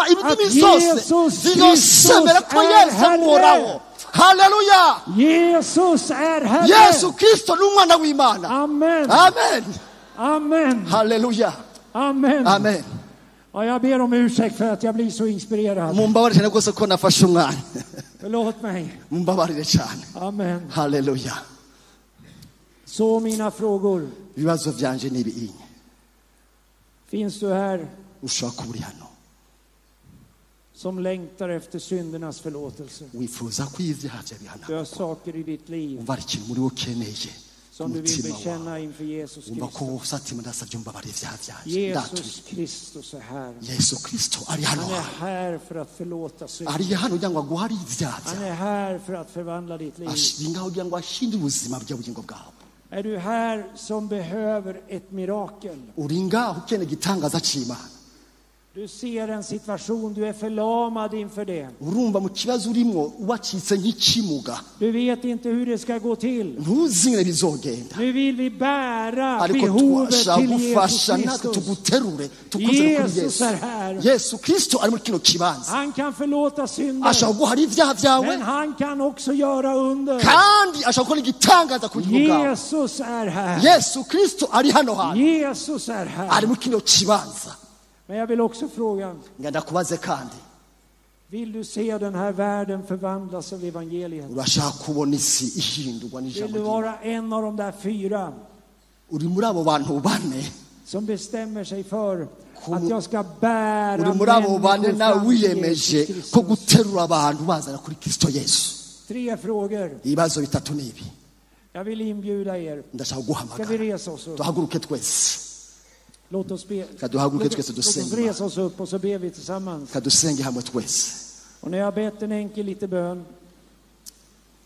Indimi att zose Jesus zizosemera Kristus ko är Yesu Herre. amuhoraho. Haleluya! Jesus är Herre. Yesu Kristo ni umwana w'Imana. Amen. Amen. Amen. Haleluya. Amen. Amen. Ja, jag ber om ursäkt för att jag blir så inspirerad. Mumbabarire cyane rwose ko nafashe umwanya. Förlåt mig. Mumbabarire cyane. Amen. Haleluya. Så mina frågor. Ibibazo byanje ni ibi. Finns du här Ushobora kuba uri hano som längtar efter syndernas förlåtelse? wifuza ko ibyaha byawe Du har bihanagurwa. saker i ditt liv Umva hari ikintu muri wowe ukeneye som du vill umutima wawe. bekänna inför Jesus Umva ko Kristus. wose ati ndasabye umbabarire ibyaha byanje. Ndatuye. Jesus Kristus är här. Yesu Kristo ari hano Han är hantu. här för att förlåta synd. Ari hano kugira ngo aguhare ibyaha Han byawe. är här för att förvandla ditt liv. Ari ngaho kugira ngo ashinde ubuzima bwawe, ubugingo bwawe. Är du här som behöver ett mirakel? Uri ngaho ukeneye igitangaza cy'Imana. Du ser en situation, du är förlamad inför det. Urumva mu kibazo urimo wacitse nk'ikimuga. Du vet inte hur det ska gå till. Ntuzi ingene bizogenda. Nu vill vi bära ariko behovet turashaka till Jesus gufasha natwe Kristus. Tuguterure tukuzane kuri Jesus Yesu. är här. Yesu Kristo ari muri kino kibanza. Han kan förlåta synder. Ashaka guhara ibyaha byawe. Men han kan också göra under. Kandi ashaka gukora igitangaza ku bugingo bwawe. Jesus är här. Yesu Kristo ari hano hantu. Jesus är här. Ari muri kino kibanza. Men jag vill också fråga. Ndakubaze kandi. Vill du se den här världen förvandlas av evangeliet? Urashaka kubona isi ihindurwa Vill n'ijambo du ry'Imana? vara en av de där fyra Uri muri abo bantu bane. som bestämmer sig för att jag ska bära Uri muri abo bane människor nawe fram till wiyemeje Jesus ko Kristus? guterura abantu bazana kuri Kristo Yesu. Tre frågor. Ibibazo bitatu ni ibi. Jag vill inbjuda er. Ndashaka Ska guhamagara. vi resa oss upp? Duhaguruke twese. Låt oss be. Ska duhaguruke Låt, twese låt oss dusenge. resa oss upp och så ber vi tillsammans. Reka dusenge hamwe twese. Och när jag har bett en enkel liten bön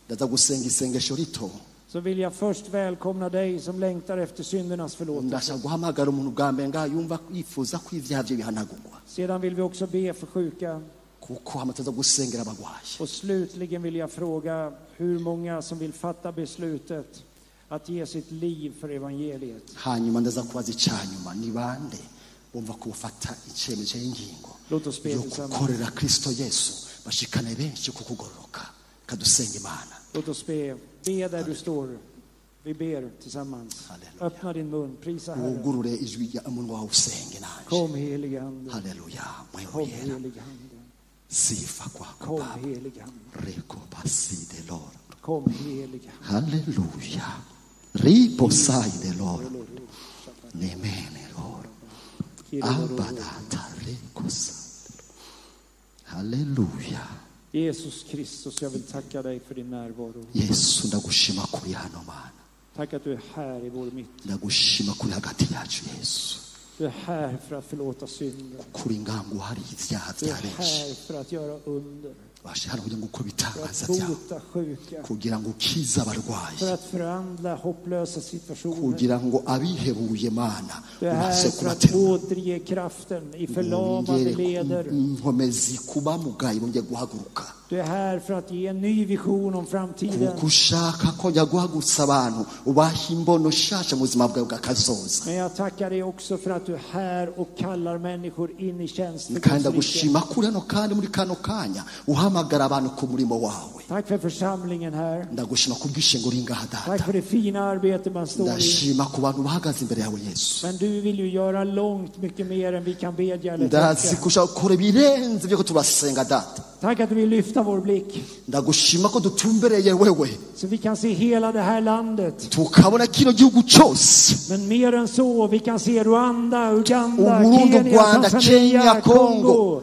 Ndaza gusenga isengesho rito. så vill jag först välkomna dig som längtar efter syndernas förlåtelse. Ndashaka guhamagara umuntu bwa mbere ngaha yumva yifuza ko ibyaha bye bihanagurwa. Sedan vill vi också be för sjuka. Kuko hama tuza gusengera abagwayi. Och slutligen vill jag fråga hur många som vill fatta beslutet att ge sitt liv för evangeliet. Hanyuma ndaza kubaza icyanyuma ni bande bumva ko bafata icyemezo y'ingingo Låt oss be yo tillsammans. gukorera Kristo Yesu bashikane benshi ku kugororoka. Kadusenga Imana. Låt oss be. Be där du står. Vi ber tillsammans. Halleluja. Öppna din mun, prisa Herren. Wugurure ijwi rya umunwa wawe usenge nanje. Kom helige Ande. Haleluya. Kom Mwehera. helige Ande. Sifa kwako Kom Baba. helige Ande. Reko baside loro. Kom helige Ande. Halleluja. Ripo saide loro. Nemene loro. Abadata reko saide. Halleluja. Jesus Kristus, jag vill tacka dig för din närvaro. Yesu ndagushima kuri hano Mana. Tack att du är här i vår mitt. Ndagushima kuri hagati yacu Yesu. Du är här för att förlåta synder. Kuri ngangu hari ibyaha Du är bya benshi. här för att göra under. Waje hano kugira ngo ukore För ibitangaza att byawe. bota sjuka. Kugira ngo ukize abarwayi. För att förvandla hopplösa situationer. Kugira ngo abihebuye Mana Du är ubashe här för att kubaterura. återge kraften i förlamade Wongere leder. inkomezi ku bamugaye bongeye guhaguruka. Du är här för att ge en ny vision om framtiden. Kuko ushaka kongera guhagurutsa abantu ubaha imbono nshasha mu buzima bwawe bw'akazoza. Men jag tackar dig också för att du är här och kallar människor in i tjänst för Kandi Guds rike. ndagushima kuri hano kandi muri kano kanya uhamagara abantu ku murimo wawe. Tack för församlingen här. Ndagushima ku bwishingo uri ngaha Tack data. för det fina arbete man står i. Ndashima ku bantu bahagaze imbere yawe Yesu. Men du vill ju göra långt mycket mer än vi kan bedja eller Ndazi tänka. ko ushaka gukora ibirenze ibyo turasenga data. Tack att du vill lyfta vår blick Ndagushima ko dutumbereye wewe så vi kan se hela det här landet. tukabona kino gihugu cyose. Men mer än så, vi kan se Rwanda, Uganda, Uburundi, Kenya, Rwanda, Tanzania, Kenya, Kongo. Kongo.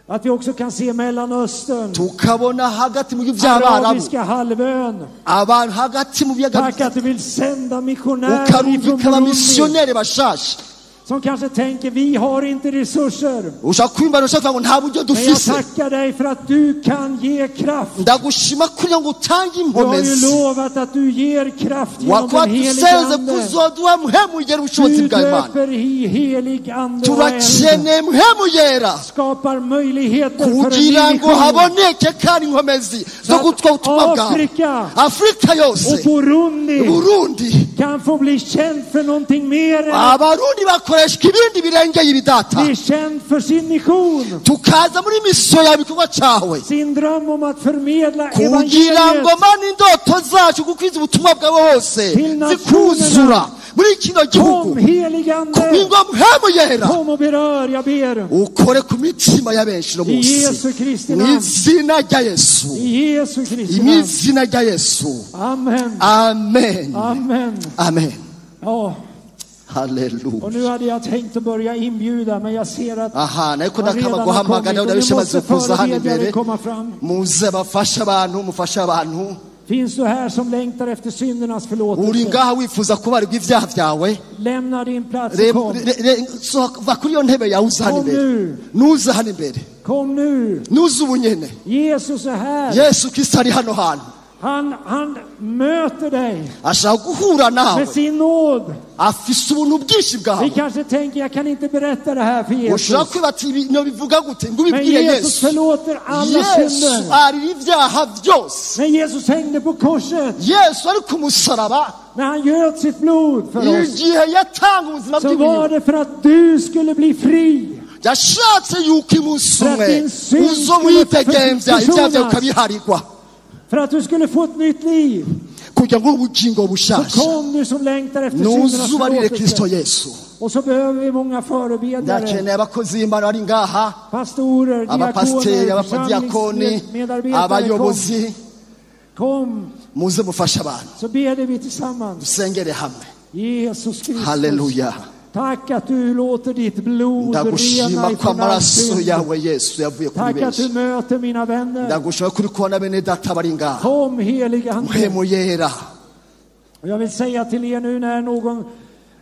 Att vi också kan se Mellanöstern, Tukabona hagati mu bihugu by'Abarabu, Arabiska halvön. abantu hagati mu biyaga, Tack att du vill sända missionärer ifrån ukarungika Burundi abamisiyoneri bashasha. som kanske tänker vi har inte resurser. Ushaka kwimba ushaka ngo nta buryo Men jag dufise. tackar dig för att du kan ge kraft. Ndagushima kugira ngo utange Du har ju inkomezi. lovat att du ger kraft genom den helige Wakwadusenze Ande. kuzoduha muhemugera ubushobozi Du bwa Imana. döper i helig ande och eld. Turakeneye muhemugera Skapar möjligheter för en ny kugira ngo vision. haboneke kandi inkomezi zo gutwa ubutumwa bwawe. Afrika Afurika och yose, Burundi Burundi, kan få bli känd för någonting mer än att abarundi bakoreshwa ibindi birengeye ibi data. bli känd för sin mission. Tukaza muri misiyo yawe igikorwa cyawe Sin dröm om att förmedla kugira ngo evangeliet mana indoto zacu gukwiza ubutumwa bwawe hose Till nationerna. zikuzura muri kino gihugu. Kom helig ande, Ingo muhemuyera kom och berör, jag ber. ukore ku mitima ya benshi no I munsi Jesu Kristi mu namn. izina rya Yesu, I Jesu Kristi mu namn. izina rya Yesu. Amen. Amen, Amen. amen. Ja, Haleluya. och nu hade jag tänkt att börja inbjuda, men jag ser att Aha, nariko man ndakama redan har guhamagara kommit och nu ndabishe måste maze kuza hano förebedjare imbere. komma fram. Muze bafashe abantu, mufashe abantu. Finns du här som längtar efter syndernas Uri förlåtelse? ngaha wifuza kubarirwa ibyaha byawe, Lämna din plats och kom. va kuri iyo ntebe yawe uze hano Kom imbere. nu. Nuze hano imbere, Kom nu. nuze ubu nyene. Jesus är här. Yesu Kristo ari hano hantu. Han möter dig. Ashaka guhura nawe. Med sin nåd. Afise ubuntu bwinshi bwawe. Vi kanske tänker, jag kan inte berätta det här för Jesus. Ushobora kwibaza ibintu bivuga gute ngo Men ubibwire Jesus Yesu. förlåter alla Yesu synder. arira ibyaha byose. När Jesus hängde på korset. Yesu ari ku musaraba. När han göt sitt blod för oss. Igihe yatanga ubuzima Så bw'iwe. var det för att du skulle bli fri. Yashatse yuko umunsi För att umwe din synd uzo skulle widegemvya ibyaha byawe försonas. ukabiharigwa. För att du skulle få ett nytt liv. Kugira ngo ubugingo Så bushasha. kom du som längtar efter syndernas Nuzubarire Kristo förlåtelse. Yesu. Och så behöver vi många förebedjare. Ndakeneye abakozi b'Imana bari ngaha. Pastorer, Abapasiteri, diakoner, abadiakoni, församlingsmedarbetare. abayobozi. Kom. Muze mufashe abantu. Så ber vi tillsammans. Dusengere hamwe. Jesus Kristus. Halleluja. Tack att du låter ditt blod rena Ndagushima ko ifrån all amaraso synd. yawe Yesu yavuye kuri Tack att du benshi. möter mina vänner. Ndagushima ko uri kubona bene data bari ngaha. Kom helige Ande. Mpwemu yera. Och jag vill säga till er nu när någon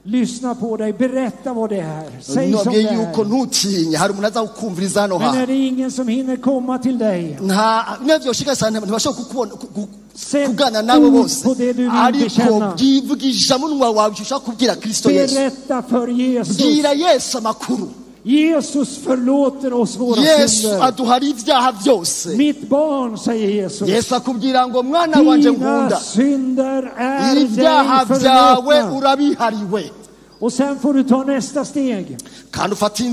lyssnar på dig, berätta vad det är. Säg som Nobwiye det yuko är. ntutinye hari umuntu aza kukumviriza hano Men hantu. är det ingen som hinner komma till dig? Nta navyoshika sana ntibashobora kukubona Sätt kuganira nabo ord bose. på det du vill Ariko bekänna. bwivugisha munwa wawe icyo ushaka kubwira Kristo Yesu. Berätta för Jesus. Bwira Yesu amakuru. Jesus förlåter oss våra Yesu synder. aduhara ibyaha byose. Mitt barn, säger Jesus. Yesu akubwira ngo mwana wanje Dina nkunda, synder är dig ibyaha byawe förlåtna. urabihariwe. Och sen får du ta nästa steg. Kandi ufate Gå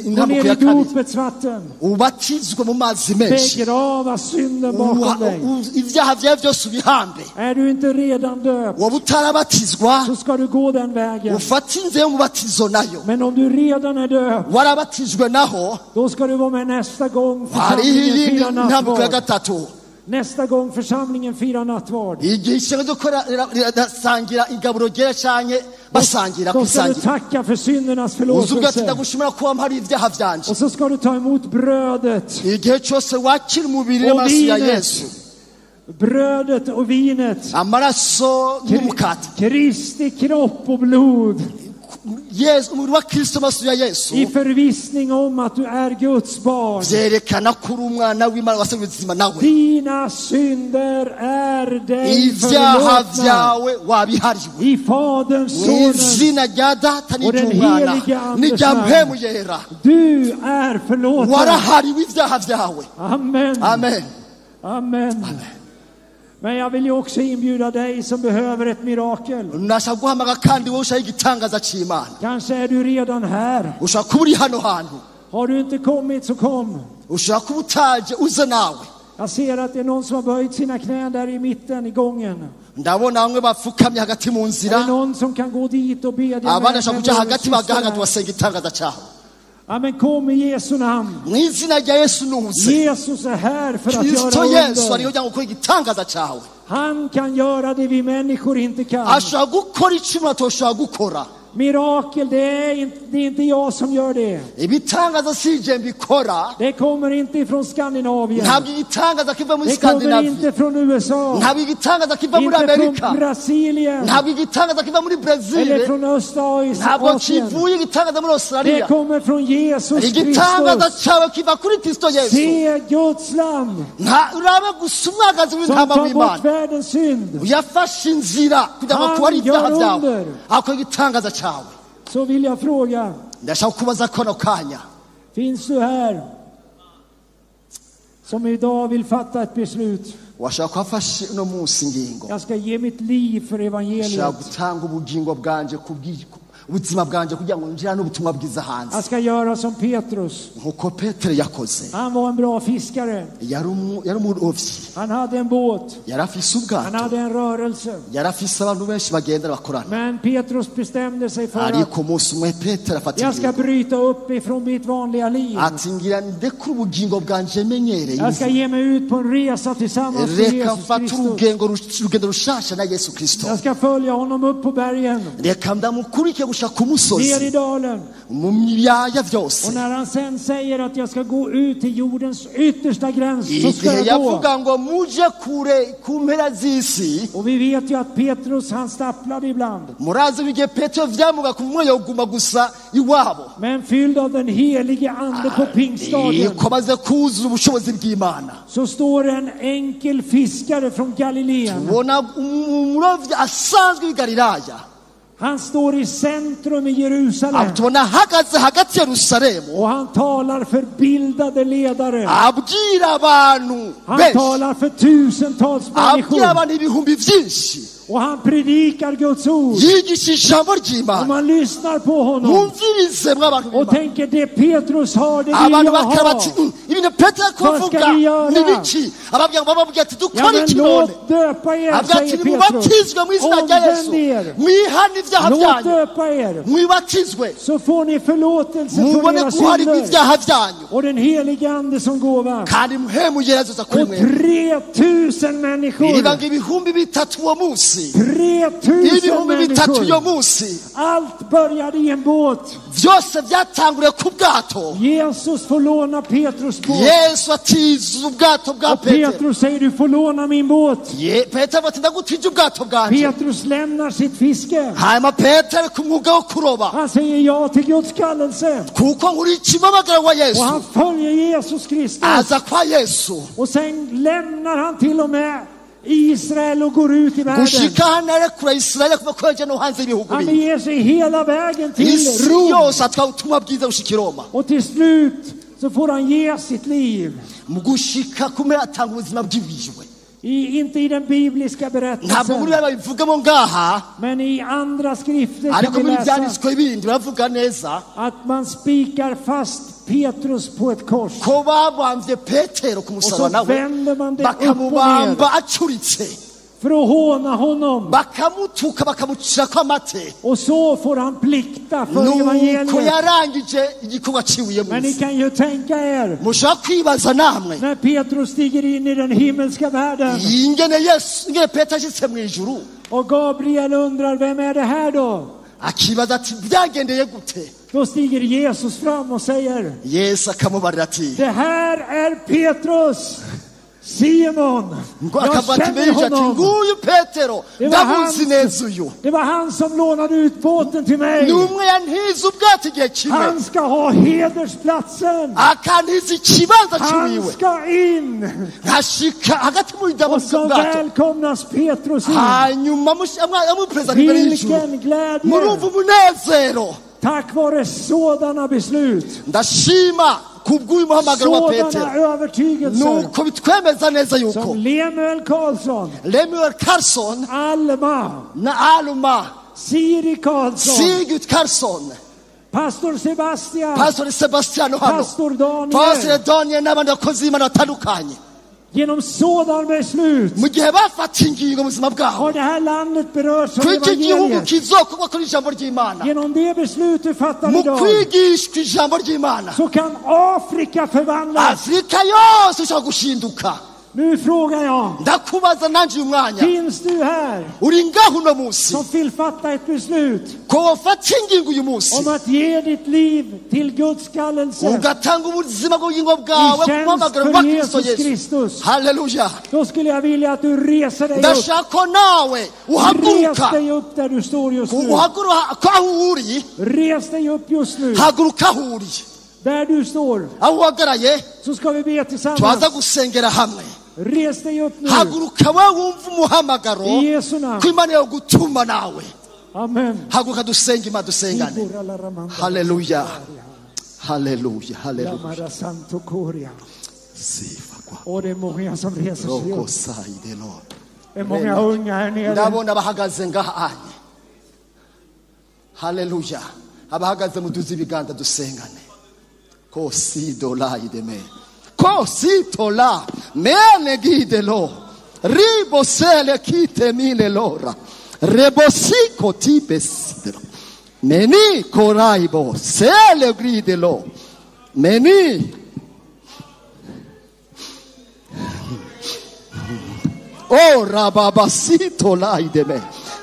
intambuko ner ya i kabiri. dopets vatten. Ubatizwe mu mazi menshi. Begrava synden bakom dig. Ibyaha byawe byose ubihambe. Är du inte redan döpt, Waba utarabatizwa, så ska du gå den vägen. ufate inzira y'umubatizo nayo. Men om du redan är döpt, Warabatijwe naho, då ska du vara med nästa gång hariho församlingen iyindi firar ntambuko ya nattvard. gatatu. Nästa gång församlingen firar nattvard. Igihe ishyanga ryo gukora rirasangira igaburo ryera canke basangira Då ska du kwisangira. tacka för syndernas Uzuvuga ati förlåtelse. ndagushimira ko wampariye ibyaha byanje. Och så ska du ta emot brödet Igihe cyose wakira umubiri och n'amaraso ya vinet. Yesu, Brödet och vinet. amaraso n'umukate, Kristi kropp och blod. Yesu, umubiri wa Kristo amaraso ya Yesu I förvissning om att du är Guds barn. byerekana ko uri umwana w'Imana wasabye ubuzima nawe. Dina synder är dig Ibyaha förlåtna. byawe wabihariwe. I Faderns, Mu Sonens izina rya Data och den n'iry'Umwana helige Andes n'irya namn. Mpwemu Yera. Du är förlåten. Warahariwe ibyaha byawe. Amen. Amen. Amen. Men jag vill ju också inbjuda dig som behöver ett mirakel. Nashaka guhamagara kandi wowe ushaka igitangaza cy'Imana. Kanske är du redan här. Ushaka kuba uri hano hantu. Har du inte kommit så kom. Ushaka kuba utaje uze nawe. Jag ser att det är någon som har böjt sina knän där i mitten i gången. Ndabona bamwe bapfukamye hagati mu nzira. Är det någon som kan gå dit och bedja Abandi bashaka med kuja vår hagati syster bagahaga här? tubasenga igitangaza cyawe. Amen, kom i Jesu namn. Mu izina rya Yesu nuze. Jesus är här för att Kristo göra Yesu under. ariho kugira ngo ukore igitangaza cyawe. Han kan göra det vi människor inte kan. Ashobora gukora icyo umuntu atoshobora gukora. Mirakel, det är inte jag som gör det. Ibitangaza si je mbikora. Det kommer inte ifrån Skandinavien. Ntabwo igitangaza kiva muri Det kommer Skandinavia. inte från USA. Ntabwo igitangaza kiva muri Inte Amerika. från Brasilien. Ntabwo igitangaza kiva muri Brazil. Eller från Östasien. Ntabwo kivuye igitangaza muri Det Australia. kommer från Jesus Igitangaza Kristus. cyawe kiva kuri Kristo Yesu. Se Guds lamm Urabe gusa umwagazi som w'intama tar w'Imana. bort världens synd. Yafashe inzira kugira ngo Han akubare ibyaha gör byawe. under. Akora igitangaza cyawe. Så vill jag fråga. Ndashaka kubaza kano kanya. Finns du här som idag vill fatta ett beslut? Washaka kuhafashe uno munsi ingingo. Jag ska ge mitt liv för evangeliet. Ndashaka gutanga ubugingo bwanje ubuzima bwanje kugira ngo njirane n'ubutumwa bwiza hanze. Jag ska göra som Petrus. Nkuko Petero yakoze. Han var en bra fiskare. Yari umurovyi. Han hade en båt. Yari afise ubwato. Han hade en rörelse. Yari afise abantu benshi bagendera bakorana. Men Petrus bestämde sig för att Ariko umunsi umwe Petero afata jag ska ingingo. bryta upp ifrån mitt vanliga liv. Ati ngira ndekure ubugingo bwanje menyereye. Jag ska ge mig ut på en resa tillsammans med Reka Jesus mfate Kristus. urugendo rushasha na Yesu Kristo. Jag ska följa honom upp på bergen. Reka ndamukurike gushika ku musozi, ner i dalen, mu biyaya byose. Och när han sen säger att jag ska gå ut till jordens yttersta gräns, så ska jag gå. Yavuga ngo muje kure ku mpera z'isi. Och vi vet ju att Petrus, han stapplade ibland. Murazi igihe Petero vyamuga kumwe yoguma gusa iwabo. Men fylld av den helige ande på pingstdagen, komaze kuzura ubushobozi bw'Imana, så står en enkel fiskare från Galileen. Tubona umurovyi asanzwe w'i Galilaya. Han står i centrum i Jerusalem. Tubona ahagaze hagati ya Yerusalemu. Och han talar för bildade ledare. Abwira abantu Han benshi. talar för tusentals Abwira människor. abantu ibihumbi byinshi. Och han predikar Guds ord. Yigisha ijambo ry'Imana. Och man lyssnar på honom. Mwumvirize mw'abantu Och b'Imana. tänker, det Petrus har, det vill Abantu jag bakaba ha. bati, ibintu Petero Vad ska kuvuga vi göra? ni biki? Ababwira ngo bababwira ati Ja, dukore men iki none? låt döpa er, Avuga ati säger Petrus. nimubatizwe mu izina rya Yesu, Omvänd er. mwihane ibyaha Låt byanyu, döpa er, mwibatizwe, så får ni förlåtelse för mubone era guharirwa synder ibyaha byanyu, och den helige ande som gåva. kandi muhemu azoza kuri Och mwe. 3000 människor, Biriba ngo 3000 uwo munsi, 3000 3000 uyo människor. munsi. Allt började i en båt. Byose byatanguriye ku bwato. Jesus får låna Petrus båt. Yesu atiza ubwato bwa Och Petero. Petrus säger, du får låna min båt. Petero ati ndagutije ubwato bwanje. Petrus lämnar sitt fiske. Hanyuma Petero ku mwuga wo kuroba, Han säger ja till Guds kallelse. kuko nkurikiye umuhamagaro wa Yesu. Och han följer Jesus Kristus. Aza kwa Yesu. Och sen lämnar han till och med Israel och går ut i världen. Gushika hano arekura Israel kuva ko yaje no hanze y'ibihugu Han bindi. beger sig hela vägen till Isi Rom. yose atwara ubutumwa bwiza gushika i Roma. Och till slut så får han ge sitt liv. Mu gushika kumera atanga ubuzima bwiwiwe. Inte i den bibliska Ntabwo muri berättelsen, bibiliya babivugamo ngaha, men i andra skrifter kan ariko vi muri läsa byanditswe bindi baravuga neza att man spikar fast Petrus på ett kors. ko babambye Petero ku Och musaraba så nawe vänder man det upp och ner bakamubamba acuritse, för att håna honom. bakamutuka, bakamucirako amate. Och så får han plikta för Nuko evangeliet. yarangije igikorwa ciwiye Men ni mw'isi. kan ju tänka er Mushobora kwibaza namwe när Petrus stiger in i den himmelska världen ingene Yesu, ingene Petero ashitse mw'ijuru, och Gabriel undrar, vem är det här då? akibaza ati byagendeye gute? Då stiger Jesus fram och säger, Yesu akamubarira ati, det här är Petrus, Simon. ngo Jag akavuga ati känner mbere ati honom. nguyu Petero Det var ndamuzi han, neza uyu, det var han som lånade ut båten till mig. ni umwe yantiza ubwato igihe kimwe, Han ska ha hedersplatsen. akantiza ikibanza Han ciwiwe, ska in. nkashika hagati mu idabo Och så bwato. välkomnas Petrus in. Hanyuma amuperezida imbere y'ijuru. Vilken glädje! Murumva umunezero. Tack vare sådana beslut, Ndashima kubw'uyu muhamagaro wa sådana Petero, övertygelser nuko bitwemeza neza yuko som Lemuel Karlsson, Lemuel Karlsson Alma, na Alma, Siri Karlsson, Sigurd Karlsson, Pastor Sebastian, Pastor Sebastiano hano, Pastor Daniel, Pastor Daniel n'abandi bakozi b'Imana batandukanye, genom sådana beslut mu gihe bafata ingingo mu buzima bwabo har det här landet berörts av ko iki gihugu evangeliet. kizokorwa kuri ijambo ry'Imana, Genom det beslut du fattar mu idag kwigishwa ijambo ry'Imana, så kan Afrika förvandlas. Afrika yose ishobora gushinduka. Nu frågar jag, Ndakubaza nanje uyu mwanya, finns du här uri ngaho uno munsi som vill fatta ett beslut ko wafata ingingo uyu munsi om att ge ditt liv till Guds kallelse ugatanga ubuzima bw'ubugingo bwawe i ku tjänst muhamagaro för wa Kristo Jesus Yesu? Kristus? Haleluya. Då skulle jag vilja att du reser dig upp. Ndashaka ko nawe Res uhaguruka, dig upp där du står just nu. uhaguruka aho uri, Res dig upp just nu. haguruka aho uri, Där du står. aho uhagaraye, Så ska vi be turaza tillsammans. gusengera hamwe. Res dig upp nu. Haguruka wowe wumva umuhamagaro I Jesu namn. ko Imana yagutuma nawe. Amen. Haguruka dusenge Imana, dusengane. Haleluya, haleluya, haleluya. Lamara Santo Koria. Sifa kwa Och det är många som reser sig roko upp. saidelo. Det är många unga här nere. Ndabona abahagaze ngaha anye. Haleluya. Abahagaze muduze ibiganza dusengane. Kosidola ideme. Kositola mene gidelo. Ribosele kite mile lora. Rebosiko tibesidelo. Meni koraibo sele gridelo. Meni. O rababasito laideme.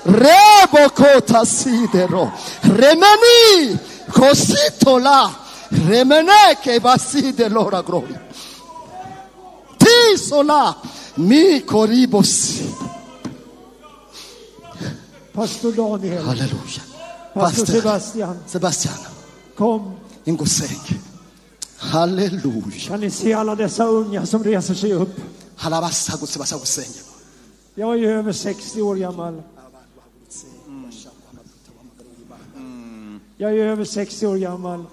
Rebokota sidero. Remeni kositola. Remeneke baside lora gloria. Tisola mi koribos. Pastor Daniel. Halleluja. Pastor Sebastian. Sebastian. Kom. Ingoseng. Halleluja. Kan ni se alla dessa unga som reser sig upp? Jag är ju över 60 år gammal. Jag är över 60 år gammal.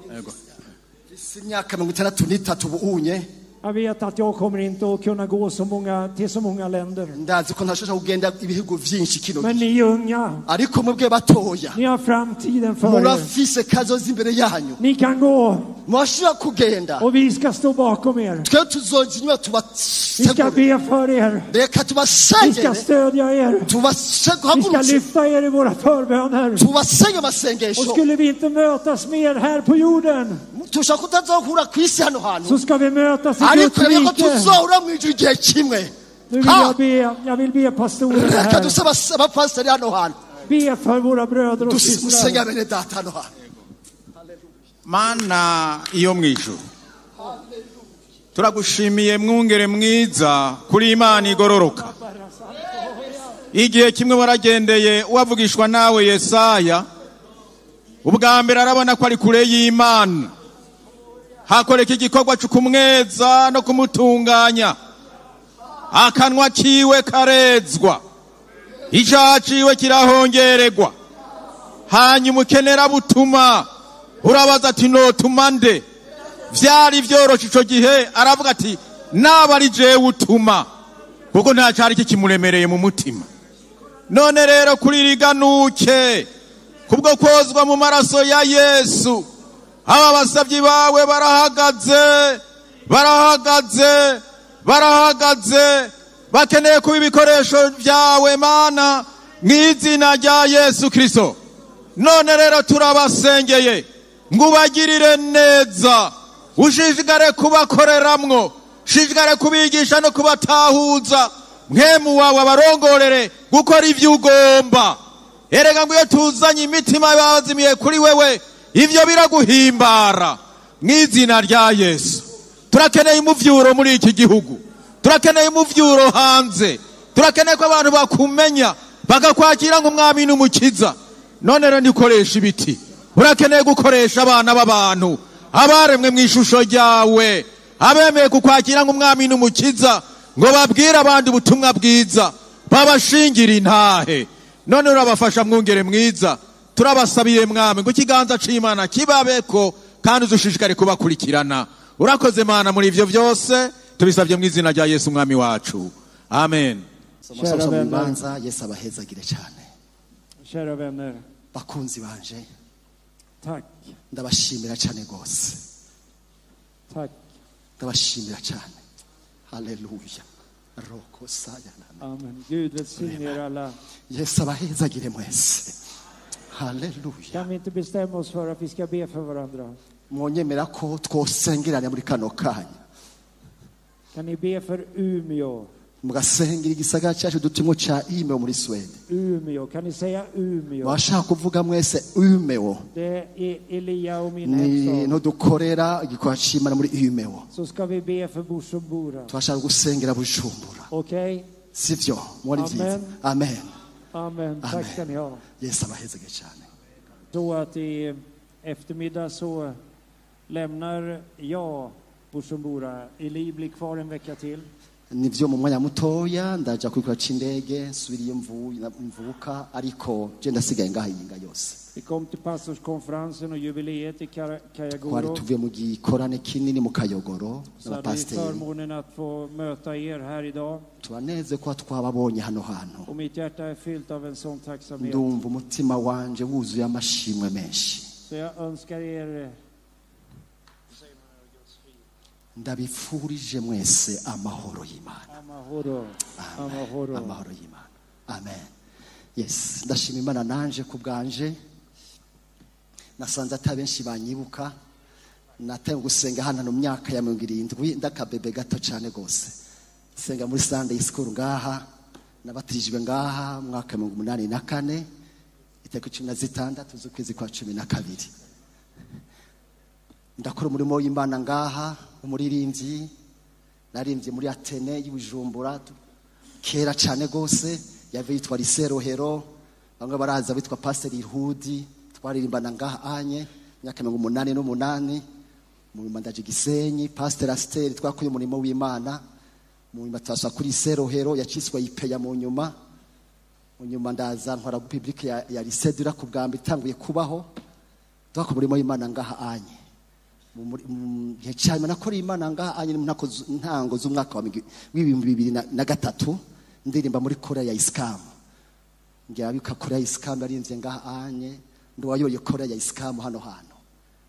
Jag vet att jag kommer inte att kunna gå så många, till så många länder. Men ni unga, ni har framtiden för er. Ni kan gå. Och vi ska stå bakom er. Vi ska be för er. Vi ska stödja er. Vi ska lyfta er i våra förböner. Och skulle vi inte mötas mer här på jorden, så ska vi mötas i Guds rike. Nu vill jag be, jag vill be pastorerna här. Be för våra bröder och systrar. Mana iyo mwijuru, turagushimiye mwungere mwiza kuri Imana igororoka. Igihe kimwe waragendeye wavugishwa nawe Yesaya, ubwa mbere arabona ko ari kure y'Imana, hakoreka igikorwa cyo kumweza no kumutunganya, akanwa kiwe karezwa, icyaha ciwe kirahongeregwa. Hanyuma ukenera butuma urabaza ati notuma nde? Vyari vyoroshe ico gihe, aravuga ati naba ari jewe utuma, kuko nta cari kikimuremereye mu mutima. None rero kuri riganuke kubwo kozwa mu maraso ya Yesu, aba basavyi bawe barahagaze, barahagaze, barahagaze, bakeneye kuba ibikoresho vyawe Mana mw'izina rya Yesu Kristo. None rero turabasengeye ngubagirire neza, ushishikare kubakoreramwo, ushishikare kubigisha no kubatahuza, mwemu wawe abarongorere gukora ivyo ugomba. Erega ngo iyo tuzanye imitima bazimiye kuri wewe, ivyo biraguhimbara mw'izina rya Yesu. Turakeneye umuvyuro muri iki gihugu, turakeneye umuvyuro hanze, turakeneye ko abantu bakumenya bakakwakira nk'umwami n'umukiza. None rero ndikoresha ibiti, urakeneye gukoresha abana b'abantu abaremwe mu ishusho ryawe, abemeye kukwakira nk'umwami n'umukiza, ngo babwire abandi ubutumwa bwiza, babashingira intahe. None urabafasha mwungere mwiza, turabasabiye mwami ngo ikiganza c'Imana kibabeko, kandi uzushishikare kubakurikirana. Urakoze Mana muri ivyo vyose, tubisabye mu izina rya Yesu mwami wacu, amen. Kära vänner, Kära vänner, bakunzi banje, tack. Ndabashimira cyane gose. Tack. Ndabashimira cyane. Halleluja. Roko saya. Amen. Gud välsigne er alla. Yesu abahezagire mwese. Halleluja. Kan vi inte bestämma oss för att vi ska be för varandra? Mwonyemera ko twosengerana muri kano kanya. Kan ni be för Umeå? Mugasengera igisagara cyacu dutumwo ca Umeå muri Sweden. Umeå, kan ni säga Umeå? Washaka kuvuga mwese Umeå. Det är Elia och min hemstad. Ni dukorera igikorwa c'Imana muri Umeå. Så ska vi be för Bujumbura. Twashaka gusengera Bujumbura. Okej? Sivyo, muri vyiza. Amen. Amen. Tack ska ni ha. Yesu abahezage cyane. Så att i eftermiddag så lämnar jag Bujumbura. Eli blir kvar en vecka till. Nivyo mu mwanya mutoya ndaja kwikura c'indege nsubiriye mvuka, ariko je ndasigaye ngaha yinga yose. Vi kom till pastorskonferensen och jubileet i Kayogoro. Twari tuvuye mu gikorane kinini mu Kayogoro n'abapasiteri. Förmånen att få möta er här idag. Turaneze ko twababonye hano hantu. Och mitt hjärta är fyllt av en sån tacksamhet. Ndumva umutima wanje wuzuye amashimwe menshi. Så jag önskar er ndabifurije mwese amahoro y'Imana. Amahoro. Amahoro. Amahoro y'Imana. Amen. Yes, ndashima Imana nanje kubganje. Nasanze atabenshi banyibuka. Natangiye gusenga hano mu myaka ya 70 ndakabebe gato cyane gose. Senga muri Sunday school ngaha Nabatirijwe ngaha mu mwaka 84, itariki 16 z'ukwezi kwa 12. Ndakora umurimo w'Imana ngaha, umuririmbyi. Naririmbye muri Atene y'Ibujumbura kera cyane gose, yave yitwa Lycée Rohero. Bamwe baraza bitwa Pasteur Ihudi, twaririmbana ngaha anye myaka 88. Mu mandaje Gisenyi, Pasteur Aster, twakuye umurimo w'Imana. Mu nyuma twaswa kuri Lycée Rohero yaciswa ipeya. Mu nyuma ndaza nkora public ya Lycée Dura ku bwambi itanguye kubaho. Twakora umurimo w'Imana ngaha anye. Mu gihe cyane nakora Imana ngaha anye mu ntango z'umwaka wa 2003, ndirimba muri Korea ya Iskam. Ngira bika Korea ya Iskam yarinze ngaha anye, ndowayoye Korea ya Iskam hano hano.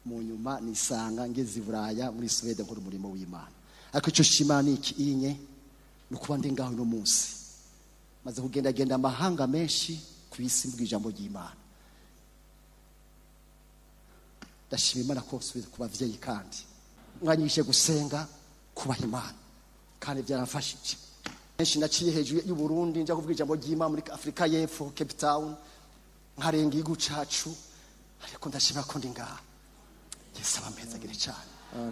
Mu nyuma nisanga ngeze i Buraya muri Sweden nkora umurimo w'Imana. Ariko ico shima ni iki inye, no kuba ndi ngaho no munsi. Maze kugenda genda amahanga menshi ku isi mvuga ijambo ry'Imana. Ndashima Imana ko nsubiza ku bavyeyi, kandi mwanyishe gusenga, kubaha Imana, kandi byaramfashije. Benshi naciye hejuru y'u Burundi njya kuvuga ijambo ry'Imana muri Afrika y'Epfo, Cape Town, nkarenga igihugu cacu, ariko ndashima ko ndi ngaha. Yesu abamezagire cyane.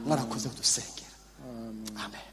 Mwarakoze kudusengera. Amen.